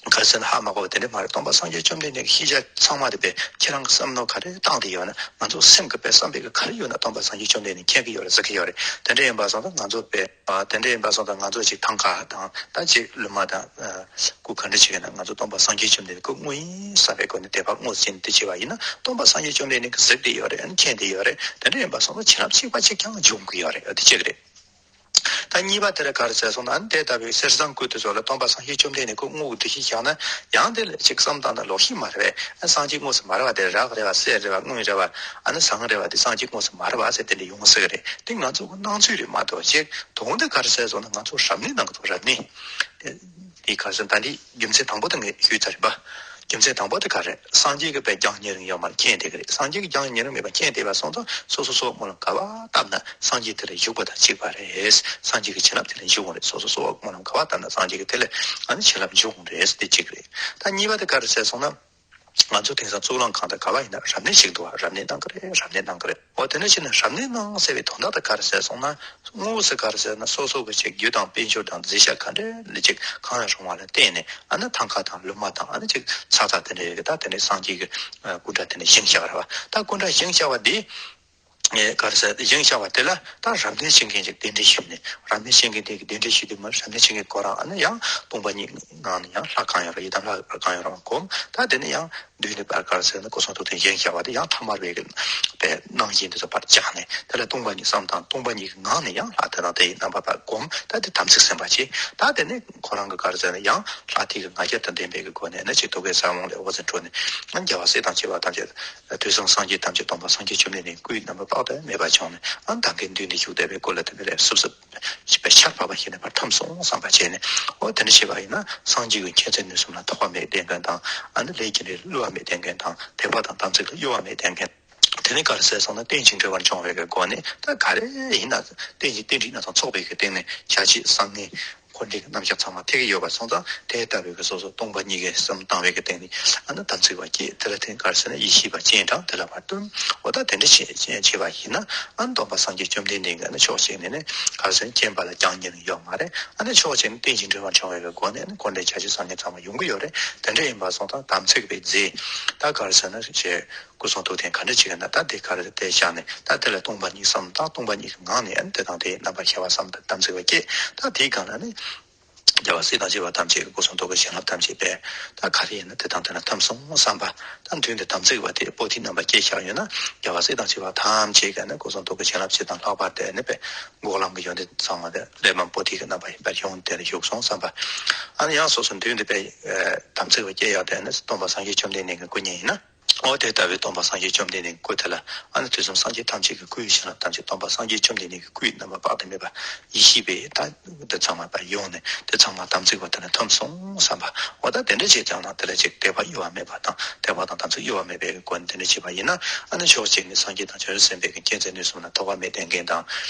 ག་རེ་ཟེར་ན་ཧ་མ་གོ་བ་དེ་འདྲ་མ་རེད། སྟོན་པ་སངས་རྒྱས་བཅོམ་ལྡན་འདས་ཀྱི་ཤེས་བྱ་ཚང་མ་དེ་དཔེ་ཁྱེད་རང་གི་བསམ་མནོ་ག་རེ་བཏང་དེ་ཡོད་ན་ང་ཚོ་སེམས་ཀྱི་དཔེ་བསམ་པའི་གི་ག་རེ་ཡོད་ན་སྟོན་པ་སངས་རྒྱས་བཅོམ་ལྡན་འདས་མཁྱེན་གི་ཡོད་རེད། གཟིགས་གི་ཡོད་རེད། དེ་འདྲ་ཡིན་པ་སོང་ཙང་ང་ཚོ་དཔེ་ཨ་དེ་འདྲ་ཡིན་པ་སོང་ཙང་ང་ཚོ་ཅིག་ཐང་ག་དང་ད་ཅིག་ལུས་མ་དང་ཨ་སྐུ་ག་འདྲ་ཅིག་ཡིན་ན་ང་ཚོ་སྟོན་པ་སངས་རྒྱས་བཅོམ་ལྡན་འདས་སྐུ་དངོས་ཡིན་བསམ་པའི་སྒོ་ནས་དད་པ་དངོས་སུ་ཅན་དེ་བྱས་པ་ཡིན་ན་སྟོན་པ་སངས་རྒྱས་བཅོམ་ལྡན་འདས་ཀྱིས་གཟིགས་དེ་ཡོད་རེད། ཨ་ནི་མཁྱེན་དེ་ཡོད་རེད། དེ་འདྲ་ཡིན་པ་སོང་ཙང་བྱིན་རླབས་གཅིག་པ་གཅིག་རྐྱང་འབྱུང་གི་ཡོད་རེད། ཨ་དེ་གཅིག་རེད། ད་གཉིས་པ་དེ་ར་ག་རེ་ཟེར་སོང་ན་ཨ་ནི་དེ་ལྟ་བུའི་གསེར་ཟངས་སྐུ་དེ་ཚོ་ལ་སྟོན་པ་སངས་རྒྱས་བཅོམ་ལྡན་འདས་ཁོ་དངོས་ཀྱི་འདུ་ཤེས་བཞག་ན་ཡང་དེ་ལ་ཅིག་བསམ་བཏང་ན་ལོག་ཤེས་མ་རེད་པས། ཨ་སངས་རྒྱས་དངོས་སུ་མ་རེད་པ། དེ་རག་རེད་པ། གསེར་རེད་པ། དངུལ་རེད་པ། ཨ་ནི་ཟངས་རེད་པ། དེ་སངས་རྒྱས་དངོས་སུ་མ་རེད་པ་ཟེར་དེ་འདྲ་ཡོང་སྲིད་ཀྱི་རེད། དེ་ང་ཚོ་གི་སྣང་ཚུལ་རེད་མ་གཏོགས་ཅིག་དོན་དེ་ག་རེ་ཟེར་སོང་ན་ང་ཚོ་རབ་གནས་གནང་གི་འདུག་རབ་གནས། དེ་ག་རེ་ཟེར་ད་འདི་རྒྱུ་མཚན་དང་པོ་དེ་ངས་ཞུས་ཚར་རེད་པ། རྒྱུ་མཚན་དང་པོ་དེ་ག་རེད། སངས་རྒྱས་ཀྱི་པའི་རྒྱང་ཉེ་རིང་ཡོད་མ་རེད། མཁྱེན་དེ་ག་རེད། སངས་རྒྱས་ཀྱི་རྒྱང་ཉེ་རིང་མེད་པ་མཁྱེན་དེ་བ་སོང་ཙང་སོ་སོ་སོ་སྨོན་ལམ་ག་བ་བཏབ་ན་སངས་རྒྱས་དེ་ལ་བཞུགས་པ་དང་གཅིག་པ་རེད། སངས་རྒྱས་ཀྱི་བྱིན་རླབས་དེ་ལ་འཇུག་འོང་རེད། སོ་སོ་སོ་སྨོན་ལམ་ག་བ་བཏབ་ན་སངས་རྒྱས་ཀྱི་དེ་ལ་ཨ་ནི་བྱིན་རླབས་འཇུག་འོང་རེད། དེ་གཅིག་རེད། ད་གཉིས་པ་དེ་ག་རེད་ཟེར་སོང་ན། ང་ཚོ་དེང་སང་གཙུག་ལག་ཁང་དང་ག་བ་ཡིན་ན་རབ་གནས་བྱེད་ཀྱི་འདུག་བ། རབ་གནས་གནང་གི་རེད། རབ་གནས་གནང་གི་རེད། འོ་དེ་འདྲ་བྱས་ན་རབ་གནས་གནང་ཟེར་བའི་དོན་དག་དེ་ག་རེ་ཟེར་སོང་ན། དངོས་སུ་ག་རེ་ཟེར་ན་སོ་སོ་གི་ཅིག་རྒྱུ་དང་དཔལ་འབྱོར་དང་མཛེས་ཤ་ག་འདྲ་ལ་ཅིག་གང་ལ་རུང་བ་ལ་བརྟེན་ནས་ཨ་ནི་ཐང་ཀ་དང་ལུ་མ་དང་ཨ་ནི་ཅིག་ཚ་ཚ་དེ་འདྲ་ཡོད་གི། ད་དེ་འདྲའི་སངས་རྒྱས་ཀྱི་སྐུ་འདྲ་དེ་འདྲ་བཞེངས་བཞག་ར་བ། ད་སྐུ་འདྲ་བཞེངས་བཞག་བ་འདི། ཨེ་ག་རེ་ཟེར་བཞེངས་བཞག་པ་དེ་ལ་ད་རབ་གནས་བྱེད་མཁན་ཅིག་གདན་འདྲེན་ཞུས་ནས། རབ་གནས་བྱེད་མཁན་དེ་གི་གདན་འདྲེན་ཞུས་དུས་མ་རབ་གནས་བྱེད་མཁན་ཁོ་རང་ཨ་ནི་ཡང་སྟོང་པ་ཉིད་ངང་ནས་ཡང་ལྷ་གང་ཡོད་ར་ཡི་དམ་ལྷ་གང་ཡོད་ར་བསྒོམ། ད་དེ་ནས་ཡང་མདུན་ནས་པར་ག་རེ་ཟེར་ན་སྐུ་གསུང་ཐུགས་རྟེན་བཞེངས་བཞག་པ་དེ་ཡང་ཐ་མལ་པའི་གི་པའི་སྣང་བཞིན་དེ་ཚོ་པར་བཅག་ནས་དེ་ལ་སྟོང་པ་ཉིད་བསམ་དང་སྟོང་པ་ཉིད་ཀྱི་ངང་ནས་ཡང་ལྷ་དེ་དང་དེ་ཡི་རྣམ་པ་པར་བསྒོམ། ད་དེ་དམ་ཚིག་སེམས་པ་བྱེད། ད་དེ་ནས་ཁོ་རང་གི་ག་རེ་ཟེར་ན་ཡང་ལྷ་དེ་གི་ང་རྒྱལ་དང་ལྡན་པའི་གི་སྒོ་ནས་ནི་ཅིག་ཐུགས་ཀའི་ས་བོན་ལས་འོད་ཟེར་འཕྲོས་ནས་རྒྱལ་བ་སྲས་དང་བཅས་པ་ཐམས་ཅད། དུས་གསུམ་སངས་རྒྱས་ཐམས་ཅད་སྟོང་པ་སངས་རྒྱས་བཅོམ་ལྡན་འདས་སྐུའི་རྣམ་པ་དཔག་ཏུ་མེད་པ་བྱུང་ནས་ཨ་ནི་ད་གིན་མདུན་དུ་བཞུགས་བསྡད་པའི་སྐུ་ལ་དེ་ནས་ལས་སུབ་སུབ་ཞིག་པའི་ཆར་ཕབ་པ་ཞིག་ནས་ཕར་ཐིམ་སོང་བསམ་པ་བྱས་ནས། འོ་དེ་འདྲ་བྱས་པ་ཡིན་ན་སངས་རྒྱས་ཀྱི་མཁྱེན་བརྩེ་ནུས་གསུམ་ལ་ཐོགས་པ་མེད་བསྟེན་མཁན་དང་ཨ་ནི་ལས་ཀྱི་འབྲས་བསླུ་བ་མེད་བསྟེན་མཁན་དང་དད་པ་དང་དམ་ཚིག་ལ་གཡོ་བ་མེད་བསྟེན་མཁན། དེ་ནི་ག་རེ་ཟེར་སོང་ན་རྟེན་ཅིང་འབྲེལ་བར་འབྱུང་བའི་གི་སྒོ་ནས་ད་ག་རེ་ཡིན་ན་རྟེན་ཅིང་རྟེན་འབྲེལ་སྣ་ཚོགས་ཚོགས་པའི་གི་སྟེང་ནས་བྱ་བྱེད་བསམ་ངན། འཁོར་འདས་ཀྱི་རྣམ་གཞག་ཚང་མ་ཐེག་གི་ཡོད་པ་སོང་ཙང་དེ་ལྟ་བུའི་གི་སོ་སོ་སྟོང་པ་ཉིད་ཀྱི་སེམས་བཏང་བའི་གི་སྟེང་ནས་ཨ་ནི་དམ་ཚིག་པ་སྐྱེས། དེ་ལ་བརྟེན་ག་རེ་ཟེར་ན་ཡེ་ཤེས་པ་སྤྱན་དྲངས་དེ་ལ་བར་སྟོན། འོ་ད་དེ་འདྲ་བྱེད་བྱེད་བྱེད་པ་ཡིན་ན་ཨ་ནི་སྟོན་པ་སངས་རྒྱས་བཅོམ་ལྡན་འདས་ཀྱི་ནི་ཕྱོགས་གཅིག་ནས་ནི་ག་རེ་ཟེར་ན་མཁྱེན་པ་ལ་རྒྱང་ཉེ་རིང་ཡོད་མ་རེད། ཨ་ནི་ཕྱོགས་གཅིག་ནས་རྟེན་ཅིང་འབྲེལ་བར་འབྱུང་བའི་གི་སྒོ་ནས་ནི་འཁོར་འདས་བྱ་བྱེད་བསམ་ངན་ཚང་མ་ཡོང་གི་ཡོད་རེད། དེ་འདྲ་ཡིན་པ་སོང་ཙང་དམ་ཚིག་པའི་རྫས་ད་ག་རེ་ཟེར་ན་ཞེས། སྐུ་གསུང་ཐུགས་རྟེན་ག་འདྲ་བྱེད་ཀྱི་ན་ད་དེ་ག་རེ་དེ་བཞག་ནས་ད་དེ་ལ་སྟོང་པ་ཉིད་བསམ་དང་སྟོང་པ་ཉིད་ཀྱི་ངང་ནས་ཨ་ནི་དེ་དང་དེའི་རྣམ་པར་ཤེས་པ་བསམ་དང་དམ་ཚིག་པ་སྐྱེས། ད་དེའི་སྒང་ལ་ནི་རྒྱལ་བ་སྲས་དང་བཅས་པ་ཐམས་ཅད་ཀྱི་སྐུ་གསུང་ཐུགས་ཀྱི་བྱིན་རླབས་ཐམས་ཅད་པས་ད་ག་རེ་ཡིན་ན་དེ་དང་དེ་ལ་ཐིམ་སོང་བསམ་པ། ད་མདུན་དུ་དམ་ཚིག་པ་དེ་པོ་ཐིའི་རྣམ་པ་སྐྱེས་བཞག་ཡོད་ན་རྒྱལ་བ་སྲས་དང་བཅས་པ་ཐམས་ཅད་ཀྱི་ནི་སྐུ་གསུང་ཐུགས་ཀྱི་བྱིན་རླབས་སྤྱི་དང་ལྷག་པར་དུ་ནི་པའི་འགོག་ལམ་གྱི་ཡོན་ཏན་ཚང་མ་དེ་ལས་མང་པོ་ཐིའི་གི་རྣམ་པ་ཡིན་པར་ཡོང་དེ་ལ་བཞུགས་སོང་བསམ་པ། ཨ་ནི་ཡང་སོ་སོ་མདུན་དུ་པའི་དམ་ཚིག་པ་སྐྱེས་ཡག་དེ་ནི་སྟོན་པ་སངས་རྒྱས་བཅོམ་ལྡན་འདས་ཀྱི་སྐུ་བརྙན་ཡིན་ན། འོ་དེ་ལྟ་བུའི་སྟོན་པ་སངས་རྒྱས་བཅོམ་ལྡན་འདས་སྐུ་དེ་ལ་ཨ་ནི་དུས་གསུམ་སངས་རྒྱས་ཐམས་ཅད་ཀྱི་སྐུའི་བྱིན་རླབས་ཐམས་ཅད་སྟོན་པ་སངས་རྒྱས་བཅོམ་ལྡན་འདས་ཀྱི་སྐུའི་རྣམ་པ་དཔག་ཏུ་མེད་པ་ཡེ་ཤེས་པའི་ད་འདི་ཚང་མ་པ་ཡོང་ནས་དེ་ཚང་མ་དམ་ཚིག་པ་དེ་ལ་ཐིམ་སོང་བསམ་པ། འོ་ད་དེ་འདྲ་བྱས་ཙང་ན་དེ་ལ་ཅིག་དད་པ་གཡོ་བ་མེད་པ་དང་དད་པ་དང་དམ་ཚིག་གཡོ་བ་མེད་པའི་སྒོ་ནས་དེ་འདྲ་བྱས་པ་ཡིན་ན་ཨ་ནི་ཕྱོགས་གཅིག་ནས་སངས་རྒྱས་དང་བྱང་ཆུབ་སེམས་དཔའི་གི་མཁྱེན་བརྩེ་ནུས་གསུམ་ལ་ཐོགས་པ་མེད་བསྟེན་མཁན་དང་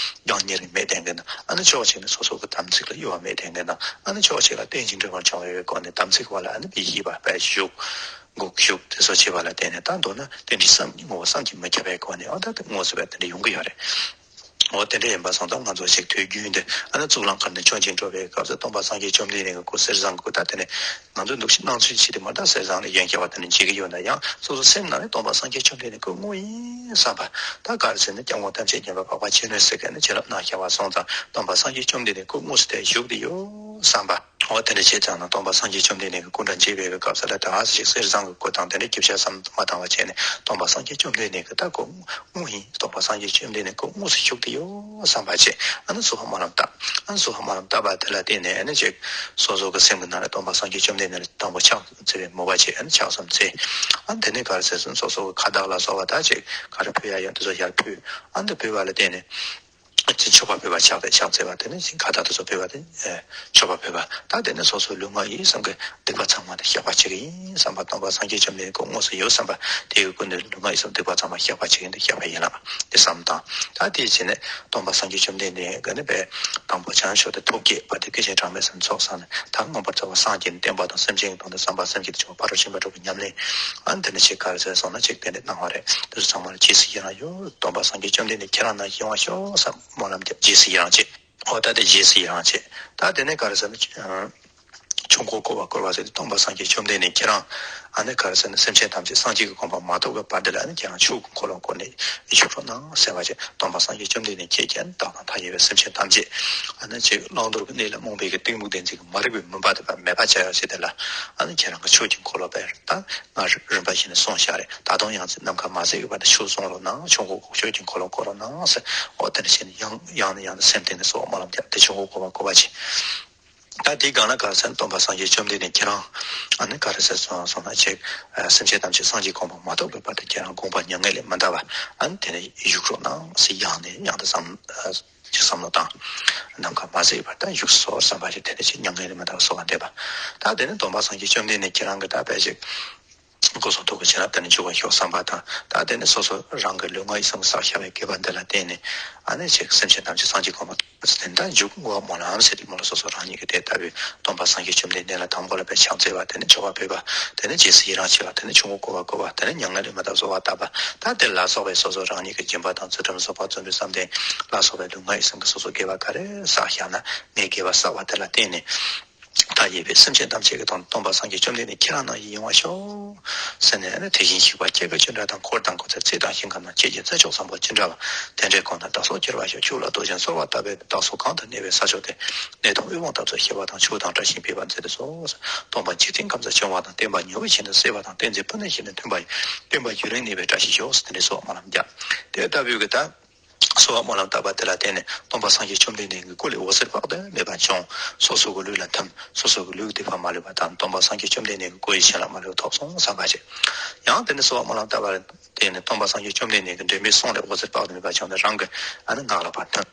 རྒྱང་ཉེ་རིང་མེད་བསྟེན་མཁན་དང་ཨ་ནི་ཕྱོགས་གཅིག་ནས་སོ་སོ་གི་དམ་ཚིག་ལ་གཡོ་བ་མེད་བསྟེན་མཁན་དང་ཨ་ནི་ཕྱོགས་གཅིག་ལ་རྟེན་ཅིང་འབྲེལ་བར་འབྱུང་བའི་སྒོ་ནས་དམ་ཚིག་པ་ལ་ཨ་ནི་ཡེ་ཤེས་པ་པའི་བཞུགས། འགུགས་གཞུག་དེ་ཚོ་བྱེད་པ་ལ་བརྟེན་ནས་ད་མདོར་ན་རྟེན་འབྲེལ་བསམ་གྱིས་བསྔོ་བ་བསམ་གྱིས་མི་ཁྱབ་པའི་སྒོ་ནས་འོ་ད་དེ་དངོས་སུ་བས་དེ་འདྲ་ཡོང་གི་ཡོད་རེད། འོ་དེ་འདྲ་ཡིན་པ་སོང་ཙང་ང་ཚོ་ཞིག་དུས་རྒྱུན་དུ་ཨ་ནི་གཙུག་ལག་ཁང་ནས་མཆོད་ཅིང་འགྲོ་བའི་སྐབས་སུ་སྟོན་པ་སངས་རྒྱས་བཅོམ་ལྡན་འདས་ཀྱི་སྐུ་གསེར་ཟངས་ཀྱི་སྐུ་ད་དེ་ནས་ང་ཚོས་འདུག་ཤིང་སྣང་ཚུལ་ཕྱེ་དེ་མ་ད་གསེར་ཟངས་ལ་ཡོན་ཁྱབ་པ་དེ་འདྲ་མཇལ་གྱི་ཡོད་ན་ཡང་སོ་སོ་སེམས་ནང་ནས་སྟོན་པ་སངས་རྒྱས་བཅོམ་ལྡན་འདས་སྐུ་དངོས་ཡིན་བསམ་པ། ད་ག་རེ་ཟེར་ན་སྐྱབས་མགོན་ཐམས་ཅད་མཁྱེན་པ་འཕགས་པ་སྤྱན་རས་གཟིགས་ཀྱིས་ནི་བྱིན་རླབས་གནང་བཞག་པ་སོང་ཙང་སྟོན་པ་སངས་རྒྱས་བཅོམ་ལྡན་འདས་སྐུ་དངོས་སུ་དེ་བཞུགས་ཏེ་ཡོད་བསམ་པ། འོ་དེ་འདྲ་བྱས་ཙང་ན་སྟོན་པ་སངས་རྒྱས་བཅོམ་ལྡན་འདས་ཀྱི་སྐུ་འདྲ་མཇལ་བའི་སྐབས་སུ་ལ་ད་ཨ་ཙི་ཞིག་གསེར་ཟངས་ཀྱི་སྐུ་དང་དེ་འདྲ་རྒྱུ་ཆ་བསམ་མ་བཏང་བ་བྱས་ནས་སྟོན་པ་སངས་རྒྱས་བཅོམ་ལྡན་འདས་ཀྱི་ད་སྐུ་དངོས་ཡིན། སྟོན་པ་སངས་རྒྱས་བཅོམ་ལྡན་འདས་ཀྱི་སྐུ་དངོས་སུ་བཞུགས་ཏེ་ཡོད་བསམ་པ་བྱས། ཨ་ནི་སྭཱ་ཧཱ་སྨོན་ལམ་བཏབ། ཨ་ནི་སྭཱ་ཧཱ་སྨོན་ལམ་བཏབ་པ་དེ་ལ་བརྟེན་ནས་ཨ་ནི་ཅིག་སོ་སོ་གི་སེམས་ཀྱི་ནང་ལ་སྟོན་པ་སངས་རྒྱས་བཅོམ་ལྡན་འདས་ལ་དང་པོ་ཕྱག་འཚལ་བའི་མོས་པ་བྱས། ཨ་ནི་ཕྱག་གསུམ་འཚལ། ཨ་ནི་དེ་ནས་ག་རེ་ཟེར་སོང་སོ་སོ་གི་ཁ་བཏགས་ལ་སོགས་པ་ད་ཅིག་ག་རེ་ཕུལ་ཡ་ཡོད་དེ་ཚོ་ཡར་ཕུལ། ཨ་ནི་དེ་ཕུལ་བ་ལ་བརྟེན་ནས། ཅིག་མཆོད་པ་ཕུལ་བ་ཕྱག་དེ་ཕྱག་འཚལ་བ་དེ་ནི་ཅིག་ཁ་བཏགས་དེ་ཚོ་ཕུལ་བ་དེ་ཨེ་མཆོད་པ་ཕུལ་བ། ད་དེ་ནི་སོ་སོའི་ལུས་ངག་ཡིད་གསུམ་གྱི་སྡིག་པ་ཚང་མ་དེ་བཤགས་པ་བྱེད་ཀྱི་ཡིན་བསམ་པ། སྟོན་པ་སངས་རྒྱས་བཅོམ་ལྡན་འདས་སྐུ་དངོས་སུ་ཡོད་བསམ་པ་དེ་ཡི་སྐུ་ནི་ལུས་ངག་ཡིད་གསུམ་སྡིག་པ་ཚང་མ་བཤགས་པ་བྱེད་ཀྱི་ཡིན་དེ་བཤགས་པ་ཡིན་ལགས་དེ་བསམ་དང་། ད་དེ་བྱས་ནས་སྟོན་པ་སངས་རྒྱས་བཅོམ་ལྡན་འདས་ཀྱི་ནི་པའི་དང་པོ་བྱང་ཆུབ་ཏུ་ཐུགས་བསྐྱེད་པ་དེ་སྐད་ཅིག་གྲངས་མེད་སུ་ཚོགས་བསགས་ནས་ད་མངོན་པར་རྫོགས་པ་སངས་རྒྱས་ནས་བསྟན་པ་དང་སེམས་ཅན་གྱི་དོན་དུ་བསམ་པ་སེམས་བསྐྱེད་དུ་བྱུང་བ་ཕ་རོལ་ཕྱིན་པ་དྲུག་གི་ཉམས་ལེན། ཨ་ནི་དེ་ནི་ཅིག་ག་རེ་ཟེར་སོང་ན་ཅིག་དེ་ནི་གནང་བ་རེད། དེ་ཚོ་ཚང་མ་ལ་རྗེས་སུ་ཡི་རང་ཞུ། སྟོན་པ་སངས་རྒྱས་བཅོམ་ལྡན་འདས་ཁྱེད་རང་ནང་བཞིན་ཡོང་བ་ཤོག་བསམ་སྨོན་ལམ་རྒྱབ། རྗེས་སུ་ཡི་རང་བྱེད། འོ་ད་དེ་རྗེས་སུ་ཡི་རང་བྱེད། ད་དེ་ནས་ག་རེ་ཟེར་ན། ཆོས་འཁོར་བསྐོར་བ་བསྐོར་བ་ཟེར་ཏེ་སྟོན་པ་སངས་རྒྱས་བཅོམ་ལྡན་འདས་ཁྱེད་རང་ཨ་ནི་ག་རེ་ཟེར་ན་སེམས་ཅན་ཐམས་ཅད་སངས་རྒྱས་ཀྱི་གོ་འཕང་མ་ཐོབ་པའི་བར་དུ་ལ་ཨ་ནི་ཁྱེད་རང་ཆོས་ཀྱི་འཁོར་ལོ་བསྐོར་ནས་བཞུགས་རོགས་གནང་ཟེར་བ་བྱས། སྟོན་པ་སངས་རྒྱས་བཅོམ་ལྡན་འདས་ཁྱེད་ཀྱིས་བདག་དང་མཐའ་ཡས་པའི་སེམས་ཅན་ཐམས་ཅད་ཨ་ནི་ཅིག་བླང་དོར་གྱི་གནས་ལས་རྨོངས་པའི་གི་གཏི་མུག་བདེན་འཛིན་གྱི་མ་རིག་པའི་མུན་པ་དེ་དག་མེད་པར་བྱ་ཡག་ཆེད་དེ་ལ་ཨ་ནི་ཁྱེད་རང་གི་ཆོས་ཀྱི་འཁོར་ལོ་བསྐོར་ད་ང་རིམ་པ་བཞིན་ནས་སོང་བཞག་རེད། ད་དུང་ཡང་ནམ་མཁའ་མ་ཟད་ཀྱི་བར་དུ་ཆོས་གསུང་རོགས་གནང་། ཆོས་འཁོར་ཆོས་ཀྱི་འཁོར་ལོ་བསྐོར་རོགས་གནང་ཟེར། འོ་དེ་འདྲ་བྱས་ནས་ཡང་ཡང་ནས་ཡང་དུ་སེམས་གཏིང་ནས་གསོལ་བ་སྨོན་ལམ་རྒྱབ་སྟེ་ཆོས་འཁོར་བསྐོར་བ་བསྐོར་བ་བྱས། ད་དེའི་སྒང་ལ་ག་རེ་ཟེར་ན་སྟོན་པ་སངས་རྒྱས་བཅོམ་ལྡན་འདས་ཁྱེད་རང་ཨ་ནི་ག་རེ་ཟེར་སོང་སོང་ན་ཅིག་སེམས་ཅན་ཐམས་ཅད་སངས་རྒྱས་གོ་འཕང་མ་ཐོབ་པའི་བར་དུ་ཁྱེད་རང་དགོངས་པ་མྱ་ངན་ལས་མི་འདའ་བར་ཨ་ནི་དེ་ནས་བཞུགས་རོགས་གནང་ཟེར་ཡང་ནས་ཡང་དུ་བསམ་ཅིག་བསམ་བློ་བཏང་། ནམ་མཁའ་མ་ཟད་པར་ད་བཞུགས་སོ་བསམ་པ་ཞིག་དེ་ནས་ཅིག་མྱ་ངན་ལས་མི་འདའ་བར་གསོལ་བ་འདེབས་པ། ད་དེ་ནས་སྟོན་པ་སངས་རྒྱས་བཅོམ་ལྡན་འདས་ཁྱེད་རང་གི་ད་དཔེ་ཅིག་སྐུ་གསུང་ཐུགས་ཀྱི་བྱིན་རླབས་དེ་ནི་འཇུག་པར་ཤོག་བསམ་པ་དང་། ད་དེ་ནི་སོ་སོ་རང་གི་ལུས་ངག་ཡིད་གསུམ་གྱི་བསགས་བཞག་པའི་དགེ་བ་འདི་ལ་བརྟེན་ནས། ཨ་ནི་ཅིག་སེམས་ཅན་ཐམས་ཅད་སངས་རྒྱས་གོ་འཕང་དེ་ལྟར་འཇུག་དགོས་པ་སྨོན་ལམ་ཟེར་དེ་སྨོན་ལམ་སོ་སོ་རང་ཉིད་ཀྱིས་དེ་ལྟ་བུའི་སྟོན་པ་སངས་རྒྱས་བཅོམ་ལྡན་འདས་ལ་དང་པོ་ལ་དཔེ་ཕྱག་འཚལ་བ། དེ་ནི་མཆོད་པ་ཕུལ་བ། དེ་ནི་རྗེས་སུ་ཡི་རང་བྱེད་པ། དེ་ནི་ཆོས་འཁོར་བསྐོར་བར་བསྐུལ་བ། དེ་ནི་མྱ་ངན་ལས་མི་འདའ་བར་གསོལ་བ་བཏབ་པ། ད་དེ་ལ་སོགས་པའི་སོ་སོ་རང་ཉིད་ཀྱི་སྦྱིན་པ་དང་ཚུལ་ཁྲིམས་བསགས་པ། བརྩོན་འགྲུས་བསམ་གཏན་ལ་སོགས་པའི་ལུས་ངག་ཡིད་གསུམ་གྱི་སོ་སོ་དགེ་བ་ག་རེ་བསགས་བཞག་ན། ངའི་དགེ་བ་བསགས་པ་དེ་ལ་བརྟེན་ནས། མཐའ་ཡས་པའི་སེམས་ཅན་ཐམས་ཅད་ཀྱི་དོན་སྟོན་པ་སངས་རྒྱས་བཅོམ་ལྡན་འདས་ཁྱེད་རང་རྣམས་ཀྱི་ཡོང་བར་ཤོག་ཟེར་ནས། དེ་བཞིན་གཤེགས་པ་ཁྱེད་ཀྱི་ཅི་འདྲ་དང་། འཁོར་དང་འཁོར་ཚེ་གཏན་ཞིང་ཁམས་དང་། ཁྱེད་ཀྱི་མཛའ་གཅོག་བཟང་པོ་ཅི་འདྲ་བ། དེ་འདྲའི་དགོངས་དག་བདག་སོགས་གྱུར་པར་ཤོག །ཆོས་ལ་རྟོག་ཅིང་གསོལ་བ་བཏབ་པའི་བདག་སོགས་གང་དུ་གནས་པའི་ས་ཕྱོགས་དེར། གནས་དང་དབུལ་བོང་ཐམས་ཅད་ཁྱེར་བ་དང་། མཆོག་དང་བཀྲ་ཤིས་འཕེལ་བར་མཛད་དུ་གསོལ། སྟོན་པ་འཇིག་རྟེན་ཁམས་སུ་བྱུང་བ་དང་། བསྟན་པ་མྱུར་བའི་ཞིང་དུ་གསལ་བ་དང་། བསྟན་འཛིན་ཕུ་ནུའི་ཞིང་དུ་མཐུན་པ་ཡི། སྟོན་པ་ཡུན་རིང་གནས་པའི་བཀྲ་ཤིས་ཤོག །ཟེར་དེ་འདྲའི་གསོལ་བ་སྨོན་ལམ་རྒྱག །དེ་ལྟ་བུའི་གི་ད། གསོལ་བ་སྨོན་ལམ་བཏབ་པ་དེ་ལ་བརྟེན་ནས་སྟོན་པ་སངས་རྒྱས་བཅོམ་ལྡན་འདས་ཀྱི་སྐུ་ལས་འོད་ཟེར་དཔག་ཏུ་མེད་པ་བྱུང་། སོ་སོ་གི་ལུས་ལ་ཐིམ། སོ་སོ་གི་ལུས་ཀྱི་སྡིག་པ་མ་ལུས་པ་དང་། སྟོན་པ་སངས་རྒྱས་བཅོམ་ལྡན་འདས་ཀྱི་སྐུ་ཡི་བྱིན་རླབས་མ་ལུས་པ་ཐོབ་སོང་བསམ་པ་བྱེད། ཡང་དེ་ནས་གསོལ་བ་སྨོན་ལམ་བཏབ་པ་ལ་བརྟེན་ནས་སྟོན་པ་སངས་རྒྱས་བཅོམ་ལྡན་འདས་ཀྱི་འབྲལ་མེད་གསུང་ལས་འོད་ཟེར་དཔག་ཏུ་མེད་པ་བྱུང་ནས་རང་གི་ཨ་ནི་ངག་ལ་ཕར་ཐིམ།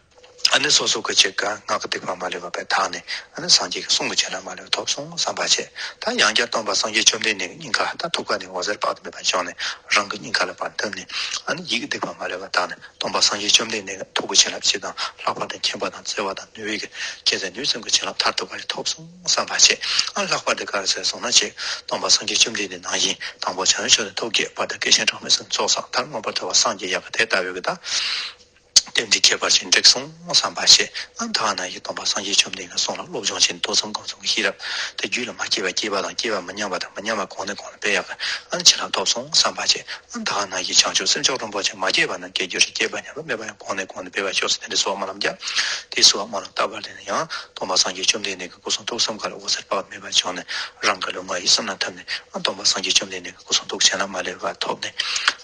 ཨ་ནི་སོ་སོ་གི་ཅིག་ག་ངག་གི་སྡིག་པ་མ་ལུས་པ་བས་དག་ནས། ཨ་ནི་སངས་རྒྱས་ཀྱི་གསུང་གི་བྱིན་རླབས་མ་ལུས་པ་ཐོབ་སོང་བསམ་པ་བྱེད། ད་ཡང་བསྐྱར་སྟོན་པ་སངས་རྒྱས་བཅོམ་ལྡན་འདས་ཀྱི་སྙིང་ག་ད་ཐུགས་ཀ་ནས་འོད་ཟེར་དཔག་ཏུ་མེད་པ་བྱུང་ནས་རང་གི་སྙིང་ག་ལ་ཕར་ཐིམ་ནས། ཨ་ནི་ཡིད་ཀྱི་སྡིག་པ་མ་ལུས་པ་དག་ནས། སྟོན་པ་སངས་རྒྱས་བཅོམ་ལྡན་འདས་ཀྱི་ཐུགས་ཀྱི་བྱིན་རླབས་ཇི་ཙམ་ལྷག་པར་དུ་མཁྱེན་པ་དང་བརྩེ་བ་དང་ནུས་པའི་གི་མཁྱེན་བརྩེ་ནུས་གསུམ་གྱི་བྱིན་རླབས་མཐར་ཐུག་པ་ཞིག་ཐོབ་སོང་བསམ་པ་བྱེད། ཨ་ལྷག་པར་དུ་ག་རེ་ཟེར་སོང་ན་ཅིག་སྟོན་པ་སངས་རྒྱས་བཅོམ་ལྡན་འདས་ནང་བཞིན་དང་པོ་བྱང་ཆུབ་ཏུ་ཐུགས་བསྐྱེད། བར་དུ་བསྐལ་ཆེན་གྲངས་མེད་གསུམ་ཚོགས་བསགས། མཐར་མངོན་པར་མཐོ་བ་སངས་རྒྱས་ཡག་གི་དེ་ལྟ་བུའི་གི་ད། རྟེན་འབྲེལ་ཁྱད་པར་ཅན་འགྲིག་སོང་བསམ་པ་བྱེད། ཨ་ད་ནང་བཞིན་སྟོན་པ་སངས་རྒྱས་བཅོམ་ལྡན་འདས་གསུང་ལ་སློབ་སྦྱོང་བྱས་ནས་ཐོས་བསམ་སྒོམ་གསུམ་གྱི་ཤེས་རབ་དེ་རྒྱུད་ལ་མ་སྐྱེས་པ་སྐྱེས་པ་དང་། སྐྱེས་པ་མི་ཉམས་པ་དང་། མི་ཉམས་པ་གོང་ནས་གོང་ལ་སྤེལ་ཡག་གི་ཨ་ནི་བྱིན་རླབས་ཐོབ་སོང་བསམ་པ་བྱེད། ཨ་ད་ནང་བཞིན་བྱང་ཆུབ་སེམས་མཆོག་རིན་པོ་ཆེ་མ་སྐྱེས་པ་རྣམས་སྐྱེ་འགྱུར་ཞིང་། སྐྱེས་པ་ཉམས་པ་མེད་པ་ཡང་གོང་ནས་གོང་དུ་སྤེལ་བར་ཤོག་ཟེར་དེ་འདྲའི་གསོལ་བ་སྨོན་ལམ་རྒྱག །དེའི་གསོལ་བ་སྨོན་ལམ་བཏབ་པ་ལས་ནས་ཡང་སྟོན་པ་སངས་རྒྱས་བཅོམ་ལྡན་འདས་ཀྱི་སྐུ་གསུང་ཐུགས་གསུམ་ཀ་ལ་འོད་ཟེར་དཔག་མེད་པ་བྱུང་ནས་རང་གི་ལུས་ངག་ཡིད་གསུམ་ལ་ཐིམ་ནས། ཨ་སྟོན་པ་སངས་རྒྱས་བཅོམ་ལྡན་འདས་ཀྱི་སྐུ་གསུང་ཐུགས་བྱིན་རླབས་མ་ལུས་པ་ཐོབ་ནས།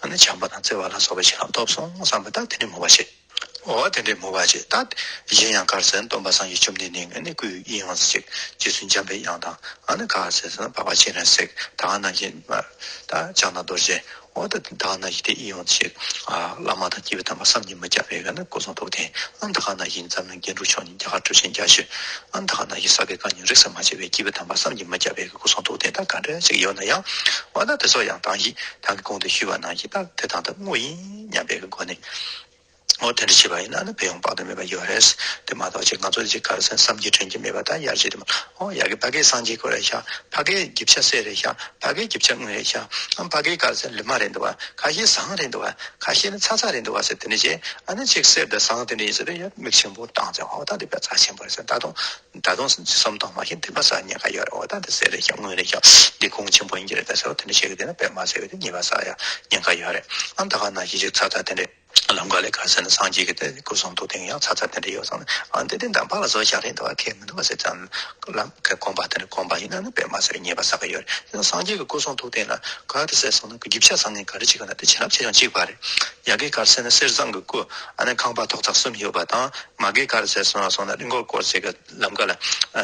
ཨ་ནི་བྱམས་པ་དང་བརྩེ་བ་ལ་སོགས་པའི་བྱིན་རླབས་ཐོབ་སོང་བསམ་པ་ད་དེ་འདྲའི་མོས་པ་བྱེད། འོ་དེ་འདྲའི་མོས་པ་བྱེད། ད་གཞན་ཡང་ག་རེ་ཟེར་ན་སྟོན་པ་སངས་རྒྱས་བཅོམ་ལྡན་འདས་ཀྱི་ཨ་ནི་སྐུའི་དབྱིངས་ཡོངས་སུ་གཅིག་རྗེ་བཙུན་འཇམ་པའི་དབྱངས་དང་། ཨ་ནི་ག་རེ་ཟེར་ན་འཕགས་པ་སྤྱན་རས་གཟིགས། ད་ག་ནང་བཞིན་ད་ཕྱག་ན་རྡོ་རྗེ། འོ་ད་ད་ག་ནང་བཞིན་དེ་ཨི་ཡོང་ཞིག །བླ་མ་དང་སྐྱེས་བུ་དམ་པ་བསམ་གྱིས་མི་ཁྱབ་པའི་ཨ་ནི་སྐུ་གསུང་ཐུགས་ལྡན། ཨ་ད་ག་ནང་བཞིན་འཛམ་གླིང་རྒྱན་དྲུག་མཆོག་གཉིས་རྒྱ་གར་གྲུབ་ཆེན་བརྒྱད་ཅུ། ཨ་ད་ག་ནང་བཞིན་ས་དགེ་བཀའ་རྙིང་རིས་སུ་མ་ཆད་པའི་སྐྱེས་བུ་དམ་པ་བསམ་གྱིས་མི་ཁྱབ་པའི་སྐུ་གསུང་ཐུགས་ལྡན། ད་ག་འདྲ་ཞིག་ཡོད་ན་ཡང་། འོ་ད་དེ་ཚོ་ཡང་དང་བཞིན་ད་གི་གོང་དུ་ཞུས་པ་ནང་བཞིན་ད་དེ་དང་དེ་དངོས་ཡིན་སྙམ་པའི་སྒོ་ནས། འོ་དེ་འདྲ་བྱས་པ་ཡིན་ན་ནི་ཕན་ཡོན་དཔག་ཏུ་མེད་པ་ཡོད་རེད། དེ་མ་གཏོགས་ཅིག་ང་ཚོ་ཅིག་ག་རེ་ཟེར་ན་བསམ་གྱིས་དྲན་གྱི་མེད་པ་ད་ཡར་བྱེད་དེ་མ། འོ་ཡ་གི་ཕ་གིའི་སངས་རྒྱས་སྐུ་རེད་ཤག །ཕ་གིའི་རྒྱུ་ཆ་གསེར་རེད་ཤག །ཕ་གིའི་རྒྱུ་ཆ་དངུལ་རེད་ཤག །ཨ་ཕ་གིའི་ག་རེ་ཟེར་ན་ལི་མ་རེད་འདུག་བ། ཁ་ཤས་ཟངས་རེད་འདུག་བ། ཁ་ཤས་ནི་ཚ་ཚ་རེད་འདུག་བ་ཟེར་དེ་འདྲ་བྱས། ཨ་ནི་ཅིག་གསེར་དང་ཟངས་དེ་འདྲ་ཡིན་ཟེར་དུས་ཡ་མིག་ཆེན་པོ་བཏང་ཚེ་འོ་ད་འདི་དཔེ་རྩ་ཆེན་པོ་རེད་ཟེར། ད་དུང་ད་དུང་བསམ་བཏང་མ་ཤེས་འདི་དཔེ་ཟ་ཉེན་ཁ་ཡོད་རེད། འོ་ད་འདི་གསེར་རེད་ཤག་དངུལ་རེད་ཤག་འདི་གོང་ཆེན་པོ་ཡིན་གྱི་རེད་ད་ཟེར་བ་དེ་འདྲ་བྱས་གི་དེ་ན་དཔེ་མ་ཟེར་བའི་དེ་ཉེས་པ་ཟ་ཡ་ཉེན་ཁ་ཡོད་རེད། ཨ་ད་ག་ནང་བཞིན་ཅིག་ཚ་ཚ་དེ་འདྲ། ལམ་ཁ་ལ་ག་རེ་ཟེར་ན་སངས་རྒྱས་ཀྱི་དེ་སྐུ་གསུང་ཐུགས་རྟེན་ཡང་ཚ་ཚ་དེ་འདྲ་ཡོད་ཙང་ཨ་འདི་དེ་འདམ་བག་ལ་བཟོ་བཞག་རེད་འདུག་བ། ཁས་མི་འདུག་བ་ཟེར་ཙང་ལམ་ཁའི་གོམ་པ་དེ་འདྲ་གོམ་པ་ཡིན་ན་ནི་དཔེ་མ་ཟེར་ཉེས་པ་ཟ་གི་ཡོད་རེད། དེ་ནི་སངས་རྒྱས་ཀྱི་སྐུ་གསུང་ཐུགས་རྟེན་ལ་ག་རེ་ཟེར་སོང་ན་རྒྱུ་ཆ་བཟང་ངན་ག་རེ་བྱེད་ག་ན་དེ་བྱིན་རླབས་ཆེ་ཆུང་གཅིག་པ་རེད། ཡ་གི་ག་རེ་ཟེར་ན་གསེར་ཟངས་ཀྱི་སྐུ་ཨ་ནི་ཁང་པ་ཐོག་ཚད་གསུམ་ཡོད་པ་དང་མ་གི་ག་རེ་ཟེར་སོང་ན་སོང་ན་གླིང་སྐོར་སྐོར་ཟེར་གི་ལམ་ཁ་ལ་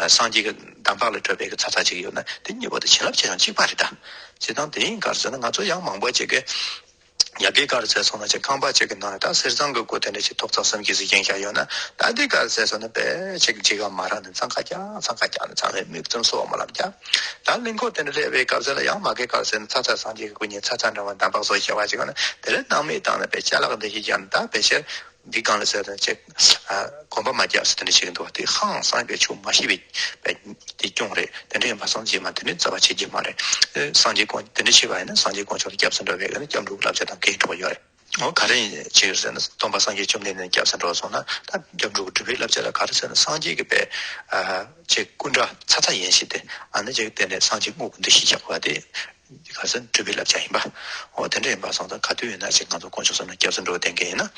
སངས་རྒྱས་ཀྱི་འདམ་བག་ལ་གྲུབ་པའི་གི་ཚ་ཚ་ཅིག་ཡོད་ན་དེ་གཉིས་པོ་དེ་བྱིན་རླབས་ཆེ་ཆུང་གཅིག་པ་རེད་ད། བྱེད་སྟངས་དེ་ཡིན་ག་རེ་ཟེར་ན་ང་ཚོ་ཡང་མང་པོ་ཅིག་གི་ཡ་གི་ག་རེ་ཟེར་སོང་ན་ཅིག་ཁང་པ་ཅིག་གི་ནང་ད་གསེར་ཟངས་ཀྱི་སྐུ་དེ་འདྲ་ཅིག་ཐོག་ཚད་གསུམ་བཞི་ཙམ་བཞེངས་བཞག་ཡོད་ན་ད་འདི་ག་རེ་ཟེར་སོང་ན་དཔེ་ཅིག་ལྗིད་ཁ་མ་རག་ནས་འཚང་ཁ་རྒྱག་འཚང་ཁ་རྒྱག་ནས་ཚང་མས་མིག་བཙུམ་སོགས་སྨོན་ལམ་རྒྱག །ད་གླིང་སྐོར་དེ་འདྲ་སླེབས་པའི་སྐབས་སུ་ལ་ཡང་མ་གི་ག་རེ་ཟེར་ན་ཚ་ཚ་སངས་རྒྱས་ཀྱི་སྐུ་བརྙན་ཚ་ཚ་འདྲ་བ་འདམ་བག་བཟོ་བྱས་པ་ཅིག་ཡོད་ན་དེ་ལ་སྣང་མེད་བཏང་ནས་དཔེ་ཅ་ལག་འདི་ཞིག་བརྒྱབ་ནས་ད་དཔེ་ཤར་འདི་གང་ལ་ཟེར་དང་ཅིག་གོམ་པ་མ་རྒྱག་ཟེར་དེ་འདྲ་བྱེད་ཀྱི་འདུག་བ། དེ་ཧང་སངས་པའི་ཆོས་མ་ཤེས་པའི་དེ་སྐྱོན་རེད། དེ་འདྲ་ཡིན་པ་སོང་རྗེས་མ་དེ་འདྲའི་རྩ་བ་བྱེད་རྒྱུ་མ་རེད། སངས་རྒྱས་ཀྱི་དེ་འདྲ་བྱས་པ་ཡིན་ན་སངས་རྒྱས་དཀོན་མཆོག་ལ་སྐྱབས་སུ་འགྲོ་བའི་ནི་སྐྱབས་འགྲོ་གི་བསླབ་བྱ་དང་འགལ་འགྲོ་གི་ཡོད་རེད། འོ་ག་རེ་བྱེད་ཟེར་ན་སྟོན་པ་སངས་རྒྱས་བཅོམ་ལྡན་འདས་སྐྱབས་སུ་འགྲོ་སོང་ན་ད་སྐྱབས་འགྲོ་གི་སྒྲུབ་པའི་བསླབ་བྱ་ལ་ག་རེ་ཟེར་ན་སངས་རྒྱས་ཀྱི་པའི་ཅིག་སྐུ་འདྲ་ཚ་ཚ་ཡིན་ཞིག་དེ་ཨ་ནི་ཅིག་དེ་ནས་སངས་རྒྱས་དངོས་ཀྱི་འདུ་ཤེས་བཞག་པ་དེ་ག་ཟེར་སྒྲུབ་པའི་བསླབ་བྱ་ཡིན་པ། འོ་དེ་འདྲ་ཡིན་པ་སོང་ཙང་ག་དུས་ཡིན་ན་ཅིག་ང་ཚོ་དཀོན་མཆོག་གསུམ་ལ་སྐྱབས་སུ་འགྲོ་བསྡད་མཁན་ཡིན་ན།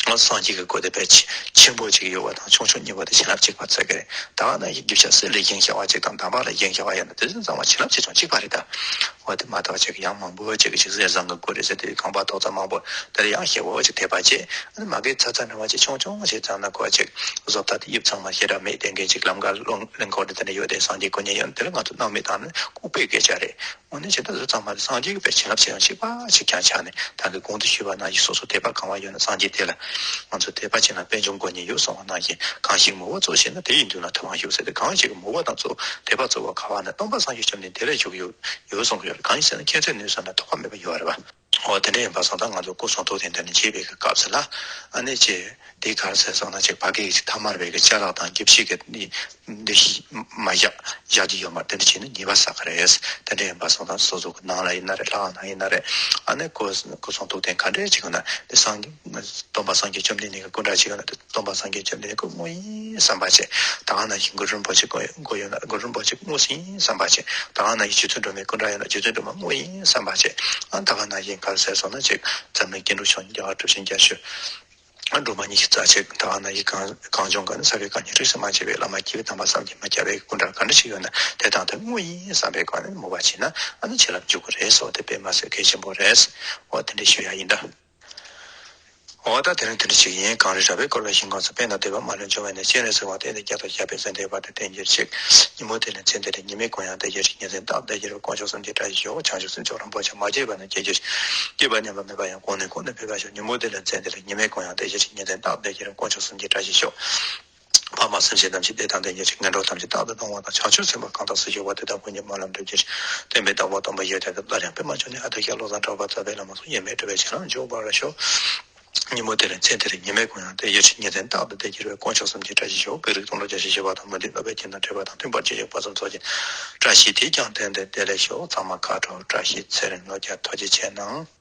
སངས་རྒྱས་ཀྱི་སྐུ་དེ་དཔེ་ཆེན་པོ་གཅིག་ཡོད་པ་དང་ཆུང་ཆུང་གཉིས་པོ་དེ་བྱིན་རླབས་གཅིག་པ་ཚོད་ཀྱི་རེད། ད་ག་ནང་བཞིན་རྒྱུ་ཆ་གསེར་ལ་བཞེངས་བཞག་པ་གཅིག་དང་འདམ་བག་ལ་བཞེངས་བཞག་པ་ཡིན་ན་དེ་ཚོ་ཚང་མ་བྱིན་རླབས་ཆེ་ཆུང་གཅིག་པ་རེད་ད། འོ་དེ་མ་གཏོགས་གཅིག་ཡང་མང་པོ་གཅིག་གཅིག་གསེར་ཟངས་ཀྱི་སྐུ་རེད་ཟེར་དེ་ཁང་པ་ཐོག་ཚད་མང་པོ་དེ་ལ་ཡང་ཞེ་པོ་གཅིག་དད་པ་བྱེད། ཨ་ནི་མ་གི་ཚ་ཚ་འདྲ་བ་གཅིག་ཆུང་ཆུང་ཞིག་ཙམ་ན་ཁོ་གཅིག་བཟོ་ལྟ་དེ་དབྱིབས་ཚང་མ་ཞེ་དྲག་མེད་དེ་འགན་གཅིག་ལམ་ཁ་གླིང་སྐོར་དེ་དེ་འདྲ་ཡོད་དེ་སངས་རྒྱས་སྐུ་བརྙན་ཡོད་དེ་ལ་ང་ཚོ་སྣང་མེད་བཏང་ནས་ལྐུགས་པའི་སྐད་ཆ་རེད། དངོས་གནས་བྱས་ན་བཟོ་ཚང་མ་ལ་སངས་རྒྱས་ཀྱི་བྱིན་རླབས་ཆེ་ཡང་གཅིག་པ་གཅིག་རྐྱང་ཆགས་ནས། ད་གིན་གོང་དུ་ཞུས་པ་ནང་བཞིན་སོ་སོ་དད་པ་གང་བ་ཡོད་ན་སངས་རྒྱས་དེ་ལ། ང་ཚོ་དད་པ་བྱས་ན་པད་འབྱུང་དགོས་ནི་ཡོད་གསུངས་པ་ནང་བཞིན། གང་ཞིག་མོས་པ་གཙོ་བྱས་ན་དེ་ཡི་མདུན་ལ་ཐོབ་པའང་ཞུགས་ཟེར་ཏེ། གང་ཞིག་གི་མོས་པ་དང་གཙོ་དད་པ་གཙོ་བོ་གང་བ་ན་སྟོན་པ་སངས་རྒྱས་བཅོམ་ལྡན་འདས་དེ་ལ་ཞུགས་ཡོད་ཡོད་གསུངས་ཡོད་རེད། གང་ཡིན་ཟེར་ན་ཁྱེད་ཚོས་ནུས་བསམ་ན་ཐོགས་པ་མེད་པ་ཡོད་རེད་པ། འོ་དེ་འདྲ་ཡིན་པ་སོང་ཙང་ང་ཚོ་སྐུ་གསུང་ཐུགས་རྟེན་དེ་ནས་བྱེད་པའི་སྐབས་སུ་ལ། ཨ་ནི་ཅེ། དེ་ག་རེ་ཟེར་སོང་ན་ཅིག་ཕ་གི་ཐ་མལ་པའི་གི་ཅ་ལག་དང་དགེ་བཤེས་ཀྱི་འདི་འདི་ཞིག་མ་བཞག་བཞག་རྒྱུ་ཡོད་མ་རེད། དེ་འདྲ་བྱས་ན་ཉེས་པ་བསགས་ཀྱི་རེད། དེ་འདྲ་ཡིན་པ་སོང་ཙང་སོ་སོ་གི་ནང་ལ་ཡིན་ན་རེད། ལྷ་ཁང་ནང་ཡིན་ན་རེད། ཨ་ནི་སྐུ་སྐུ་གསུང་ཐུགས་རྟེན་ག་འདྲས་ཅིག་ཡོད་ན་དེ་སངས་སྟོན་པ་སངས་རྒྱས་བཅོམ་ལྡན་འདས་ཀྱི་སྐུ་འདྲ་ཅིག་ཡོད་ན་དེ་སྟོན་པ་སངས་རྒྱས་བཅོམ་ལྡན་འདས་སྐུ་དངོས་ཡིན་བསམ་པ་བྱས། ད་ག་ནང་བཞིན་གུ་རུ་རིན་པོ་ཆེ་སྐུ་སྐུ་ཡོད་ན་གུ་རུ་རིན་པོ་ཆེ་དངོས་ཡིན་བསམ་པ་བྱས། ད་ག་ནང་བཞིན་རྗེ་བཙུན་སྒྲོལ་མའི་སྐུ་འདྲ་ཡོད་ན་རྗེ་བཙུན་སྒྲོལ་མ་དངོས་ཡིན་བསམ་པ་བྱས། ཨ་ད་ག་ནང་བཞིན་ག་རེ་ཟེར་སོང་ན་ཅིག་འཛམ་གླིང་སྐྱེ་འགྲོ་ཆུང་ཆུང་རྒྱལ་བ་གྲུབ་ཆེན་རྒྱ་མཚོ། སྒྲོལ་མ་ཉི་ཤུ་རྩ་གཅིག་ད་ག་ནང་བཞིན་གངས་གངས་ལྗོངས་ཀྱི་ནི་ས་གའི་བཀའ་རྙིང་རིས་སུ་མ་ཆད་པའི་བླ་མ་དགྱེས་པའི་དམ་པ་བསམ་གྱིས་མི་ཁྱབ་པའི་སྐུ་འདྲ་ག་འདྲ་ཞིག་ཡོད་ན་དེ་དང་དེ་དངོས་ཡིན་བསམ་པའི་སྒོ་ནས་མོས་པ་བྱས་ན་ཨ་ནི་བྱིན་རླབས་འཇུག་གི་རེད་ཟེར་བ་དེ་དཔེ་མ་སྲིད་གལ་ཆེན་པོ་རེད། འོ་དེ་འདྲ་ཞུ་ཡ་ཡིན་ད། འོ་ད་དེ་རིང་དེ་འདྲ་ཞིག་ཡིན། གངས་རི་ར་བས་བསྐོར་བའི་ཞིང་ཁམས་སུ། དཔལ་དང་བདེ་བ་མ་ལུས་འབྱུང་བའི་གནས། སྤྱན་རས་གཟིགས་དབང་ལྡན་རྒྱ་མཚོ་ཞབས་པད་བརྟན་ཏེ་བར་དུ་བརྟན་གྱུར་ཅིག་ཉིན་མོ་དེ་ལ་མཚན་དེ་ལ་ཉི་མའི་གུང་ཡང་བདེ་གྱུར་ཅིག་ཉིན་མཚན་རྟག་ཏུ་བདེ་གྱུར་པའི་དཀོན་མཆོག་གསུམ་གྱི་བཀྲ་ཤིས་ཤོག་བྱང་ཆུབ་སེམས་མཆོག་རིན་པོ་ཆེ་མ་སྐྱེས་པ་ནས་སྐྱེས་གྱུར་ཅིག་སྐྱེས་པ་ཉམས་པ་མེད་པ་ཡང་གོང་ནས་གོང་དུ་འཕེལ་བར་ཤོག་ཉིན་མོ་དེ་ལ་མཚན་དེ་ལ་ཉི་མའི་གུང་ཡང་བདེ་གྱུར་ཅིག་ཉིན་མཚན་རྟག་ཏུ་བདེ་གྱུར་པའི་དཀོན་མཆོག་གསུམ་གྱི་བཀྲ་ཤིས་ཤོག་ཕ་མ་སེམས་ཅན་ཐམས་ཅད་བདེ་དང་ལྡན་གྱུར་ཅིག་ངན་འགྲོ་ཐམས་ཅད་རྟག་ཏུ་སྟོང་བ་དང་། བྱང་ཆུབ་སེམས་དཔའ་གང་དག་སུ་བཞུགས་པ་དེ་དག་ཀུན་གྱི་སྨོན་ལམ་འགྲུབ་གྱུར་ཅིག་བསྟན་པའི་བདག་པོ་སྟོན་པ་ཡོན་ཏན་དང་། སླར་ཡང་པདྨ་འབྱུང་གནས་ཨ་ཏི་ཤ་བློ་བཟང་གྲགས་པ་རྩ་བའི་བླ་མ་སོགས་ཡེངས་མེད་གྲུབ་པའི་བྱིན་རླབས་འཇུག་པར་ཤོག་ཉིན་མོ་དེ་ལ་མཚན་དེ་ལ་ཉི་མའི་གུང་ཡང་བདེ་གྱུར་ཅིག་ཉིན་མཚན་རྟག་ཏུ་བདེ་གྱུར་པའི་དཀོན་མཆོག་གསུམ་གྱི་བཀྲ་ཤིས་ཤོག་བོད་རིགས་སྟོང་ཕྲུག་བརྒྱ་ཆ་བཞི་བཅུ་ཞི་བ་དང་། མུ་སྟེགས་སློབ་དཔོན་ཁྱིམ་དང་འཕྲད་པ་དང་། མཐུན་པར་བྱེད་ཅིང་དཔག་བསམ་ཚོགས་ཀྱི་བཀྲ་ཤིས་དེས་ཀྱང་དོན་དུ་བདེ་ལེགས་ཤོག་ཚང་མ་ཁ་དྲོ་བཀྲ་ཤིས་ཚེ་རིང་ལོ་བརྒྱ་ཐུགས་རྗེ་ཆེ་གནང་།